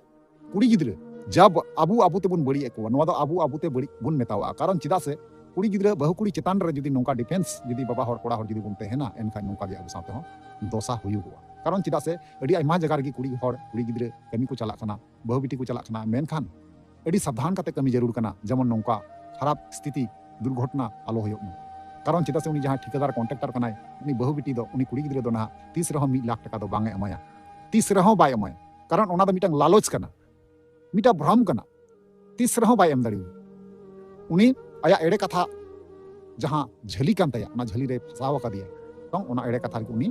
ᱠᱩᱲᱤ ᱜᱤᱫᱽᱨᱟᱹ ᱡᱟ ᱵ-, ᱟᱵᱚ ᱟᱵᱚ ᱛᱮᱵᱚᱱ ᱵᱟᱹᱲᱤᱡ ᱮᱫ ᱠᱚᱣᱟ, ᱱᱚᱣᱟ ᱫᱚ ᱟᱵᱚ ᱟᱵᱚ ᱛᱮ ᱵᱟᱹᱲᱤᱡ ᱵᱚᱱ ᱢᱮᱛᱟᱣᱟᱜᱼᱟ᱾ ᱠᱟᱨᱚᱱ ᱪᱮᱫᱟᱜ ᱥᱮ ᱠᱩᱲᱤ ᱜᱤᱫᱽᱨᱟᱹ ᱵᱟᱹᱦᱩ ᱠᱩᱲᱤ ᱪᱮᱛᱟᱱ ᱨᱮ ᱡᱩᱫᱤ ᱱᱚᱝᱠᱟ defense ᱡᱩᱫᱤ ᱵᱟᱵᱟ ᱦᱚᱲ ᱠᱚᱲᱟ ᱦᱚᱲ ᱡᱩᱫᱤ ᱵᱚᱱ ᱛᱟᱦᱮᱱᱟ, ᱮᱱᱠᱷᱟᱱ ᱱᱚᱝᱠᱟ ᱜᱮ ᱟᱵᱚ ᱥᱟᱶᱛᱮ ᱦᱚᱸ ᱫᱚᱥᱟ ᱦᱩᱭᱩᱜᱚᱜᱼᱟ᱾ ᱠᱟᱨᱚᱱ ᱪᱮᱫᱟᱜ ᱥᱮ ᱟᱹᱰᱤ ᱟᱭᱢᱟ ᱡᱟᱭᱜᱟ ᱨᱮᱜᱮ ᱠᱩᱲᱤ ᱦᱚᱲ, ᱠᱩᱲᱤ ᱜᱤᱫᱽᱨᱟᱹ ᱠᱟᱹᱢᱤ ᱠᱚ ᱪᱟᱞᱟᱜ ᱠᱟᱱᱟ, ᱵᱟᱹᱦᱩ ᱵᱤᱴᱤ ᱠᱚ ᱪᱟᱞᱟᱜ ᱠᱟᱱᱟ, ᱢᱮᱱᱠᱷᱟᱱ ᱟᱹᱰᱤ ᱥᱟᱵᱫᱷᱟᱱ ᱠᱟᱛᱮ ᱠᱟᱹᱢᱤ ᱡᱟᱹᱨᱩᱲ ᱠᱟᱱᱟ, ᱡᱮᱢᱚᱱ ᱱᱚᱝᱠᱟ ᱠᱷᱟᱨᱟᱯ ᱥᱛᱷᱤᱛᱤ, ᱫᱩᱨᱜᱷᱚᱴᱚᱱᱟ ᱟᱞᱚ ᱦᱩᱭᱩᱜ ᱢᱟ᱾ ᱠᱟᱨᱚᱱ ᱪᱮᱫᱟᱜ ᱥᱮ ᱩᱱᱤ ᱡᱟᱦᱟᱸᱭ ᱴᱷᱤᱠᱟᱹᱫᱟᱨ, ᱠᱚᱱᱴᱨᱟᱠᱴᱟᱨ ᱠᱟᱱᱟᱭ, ᱩᱱᱤ ᱵᱟᱹᱦᱩ ᱵᱤᱴᱤ ᱫᱚ, ᱩᱱᱤ ᱠᱩᱲᱤ ᱜᱤᱫᱽᱨᱟᱹ ᱫᱚ ᱱᱟᱦᱟᱜ ᱛᱤᱥ ᱨᱮᱦᱚᱸ ᱢᱤᱫ ᱞᱟᱠᱷ ᱴᱟᱠᱟ ᱫᱚ ᱵᱟᱝ ᱮ ᱮᱢᱟᱭᱟ, ᱛᱤᱥ ᱨᱮᱦᱚᱸ ᱵᱟᱭ ᱮᱢᱟᱭᱟ᱾ ᱠᱟᱨᱚᱱ ᱚᱱᱟ ᱫᱚ ᱢᱤᱫᱴᱟᱝ ᱞᱟᱞᱚᱪ ᱠᱟᱱᱟ, ᱢᱤᱫᱴᱟᱝ ᱵᱷᱨᱚᱢ ᱠᱟᱱᱟ, ᱛᱤᱥ ᱨᱮᱦᱚᱸ ᱵᱟᱭ ᱮᱢ ᱫᱟᱲᱮᱭᱟᱜᱼᱟ᱾ ᱩᱱᱤ ᱟᱭᱟᱜ ᱮᱲᱮ ᱠᱟᱛᱷᱟ ᱡᱟᱦᱟᱸ ᱡᱷᱟᱹᱞᱤ ᱠᱟᱱ ᱛᱟᱭᱟ, ᱚᱱᱟ ᱡᱷᱟᱹᱞᱤ ᱨᱮ ᱯᱷᱟᱥᱟᱣ ᱟᱠᱟᱫᱮᱭᱟ, ᱱᱤᱛᱚᱝ ᱚᱱᱟ ᱮᱲᱮ ᱠᱟᱛᱷᱟ ᱨᱮᱜᱮ ᱩᱱᱤ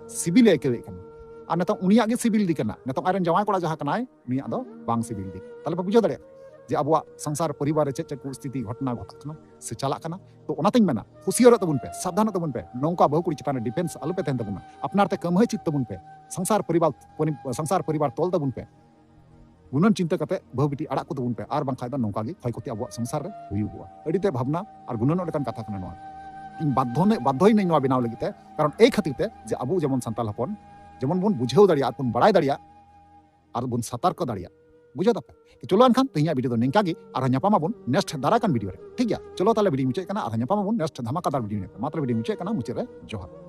ᱥᱤᱵᱤᱞᱮ ᱟᱹᱭᱠᱟᱹᱣᱮᱫ ᱠᱟᱱᱟ᱾ ᱟᱨ ᱱᱤᱛᱚᱝ ᱩᱱᱤᱭᱟᱜ ᱜᱮ ᱥᱤᱵᱤᱞ ᱫᱤ ᱠᱟᱱᱟ, ᱱᱤᱛᱚᱝ ᱟᱡᱨᱮᱱ ᱡᱟᱶᱟᱭ ᱠᱚᱲᱟ ᱡᱟᱦᱟᱸ ᱠᱟᱱᱟᱭ, ᱩᱱᱤᱭᱟᱜ ᱫᱚ ᱵᱟᱝ ᱥᱤᱵᱤᱞ ᱫᱤ᱾ ᱛᱟᱦᱞᱮ ᱯᱮ ᱵᱩᱡᱷᱟᱹᱣ ᱫᱟᱲᱮᱭᱟᱜᱼᱟ ᱡᱮ ᱟᱵᱚᱣᱟᱜ ᱥᱚᱝᱥᱟᱨ ᱯᱚᱨᱤᱵᱟᱨ ᱨᱮ ᱪᱮᱫ ᱪᱮᱫ ᱠᱚ ᱥᱛᱷᱤᱛᱤ ᱜᱷᱚᱴᱚᱱᱟ ᱜᱷᱚᱴᱟᱜ ᱠᱟᱱᱟ ᱥᱮ ᱪᱟᱞᱟᱜ ᱠᱟᱱᱟ᱾ ᱛᱚ ᱚᱱᱟᱛᱤᱧ ᱢᱮᱱᱟ, ᱦᱩᱥᱤᱭᱟᱹᱨᱚᱜ ᱛᱟᱵᱚᱱ ᱯᱮ, ᱥᱟᱵᱫᱷᱟᱱᱚᱜ ᱛᱟᱵᱚᱱ ᱯᱮ, ᱱᱚᱝᱠᱟ ᱵᱟᱹᱦᱩ ᱠᱩᱲᱤ ᱪᱮᱛᱟᱱ ᱨᱮ ᱰᱤᱯᱮᱱᱥ ᱟᱞᱚ ᱯᱮ ᱛᱟᱦᱮᱱ ᱛᱟᱵᱚᱱᱟ᱾ ᱟᱯᱱᱟᱨ ᱛᱮ ᱠᱟᱹᱢᱦᱟᱹᱭ ᱪᱮᱫ ᱛᱟᱵᱚᱱ ᱯᱮ, ᱥᱚᱝᱥᱟᱨ ᱯᱚᱨᱤᱵᱟᱨ, ᱯᱚᱨᱤ-, ᱥᱚᱝᱥᱟᱨ ᱯᱚᱨᱤᱵᱟᱨ ᱛᱚᱞ ᱛᱟᱵᱚᱱ ᱯᱮ᱾ ᱜᱩᱱᱟᱹᱱ ᱪᱤᱱᱛᱟᱹ ᱠᱟᱛᱮ ᱵᱟᱹᱦᱩ ᱵᱤᱴᱤ ᱟᱲᱟᱜ ᱠᱚ ᱛᱟᱵᱚᱱ ᱯᱮ, ᱟᱨ ᱵᱟᱝᱠᱷᱟᱱ ᱫᱚ ᱱᱚᱝᱠᱟ ᱜᱮ ᱠᱷᱚᱭ ᱠᱷᱚᱛᱤ ᱟᱵᱚᱣᱟᱜ ᱥᱚᱝᱥᱟᱨ ᱨᱮ ᱦᱩᱭᱩᱜᱚᱜᱼᱟ᱾ ᱟᱹᱰᱤ ᱛᱮ ᱵᱷᱟᱵᱽᱱᱟ ᱟᱨ ᱜᱩᱱᱟᱹᱱᱚᱜ ᱞᱮᱠᱟᱱ ᱠᱟᱛᱷᱟ ᱠᱟᱱᱟ ᱱᱚᱣᱟ᱾ ᱤᱧ ᱵᱟᱫᱽᱫᱷᱚ ᱱᱮ-, ᱵᱟᱫᱽᱫᱷᱚᱭᱮᱱᱟᱹᱧ ᱱᱚᱣᱟ ᱵᱮᱱᱟᱣ ᱞᱟᱹᱜᱤᱫ ᱛᱮ, ᱠᱟᱨᱚᱱ ᱮᱭ ᱠᱷᱟᱹᱛᱤᱨ ᱛᱮ ᱡᱮ ᱟᱵᱚ ᱡᱮᱢᱚᱱ ᱥᱟᱱᱛᱟᱲ ᱦᱚᱯᱚᱱ ᱡᱮᱢᱚᱱ ᱵᱚᱱ ᱵᱩᱡᱷᱟᱹᱣ ᱫᱟᱲᱮᱭᱟᱜ ᱟᱨ ᱵᱚᱱ ᱵᱟᱲᱟᱭ ᱫᱟᱲᱮᱭᱟᱜ ᱟᱨ ᱵᱚᱱ ᱥᱚᱛᱚᱨᱠᱚ ᱫᱟᱲᱮᱭᱟᱜ, ᱵᱩᱡᱷᱟᱹᱣ ᱫᱟᱯᱮ? ᱛᱚ ᱪᱚᱞᱚ ᱮᱱᱠᱷᱟᱱ ᱛᱮᱦᱮᱧᱟᱜ ᱵᱷᱤᱰᱤᱭᱳ ᱫᱚ ᱱᱤᱝᱠᱟ ᱜᱮ, ᱟᱨᱦᱚᱸ ᱧᱟᱯᱟᱢ ᱟᱵᱚᱱ ᱱᱮᱠᱥᱴ ᱫᱟᱨᱟᱭ ᱠᱟᱱ ᱵᱷᱤᱰᱤᱭᱳ ᱨᱮ, ᱴᱷᱤᱠ ᱜᱮᱭᱟ? ᱪᱚᱞᱚ ᱛᱟᱦᱞᱮ ᱵᱷᱤᱰᱤᱭᱳ ᱢᱩᱪᱟᱹᱫ ᱠᱟᱱᱟ, ᱟᱨᱦᱚᱸ ᱧᱟᱯᱟᱢ ᱟᱵᱚᱱ ᱱᱮᱠᱥᱴ ᱫᱷᱟᱢᱟᱠᱟᱫᱟᱨ ᱵᱷᱤᱰᱤᱭᱳ ᱨᱮ᱾ ᱢᱟ ᱛᱟᱦᱞᱮ ᱵᱷᱤᱰᱤᱭᱳ ᱢᱩᱪᱟᱹᱫ ᱠᱟᱱᱟ, ᱢᱩᱪᱟᱹᱫ ᱨᱮ ᱡᱚᱦᱟᱨ᱾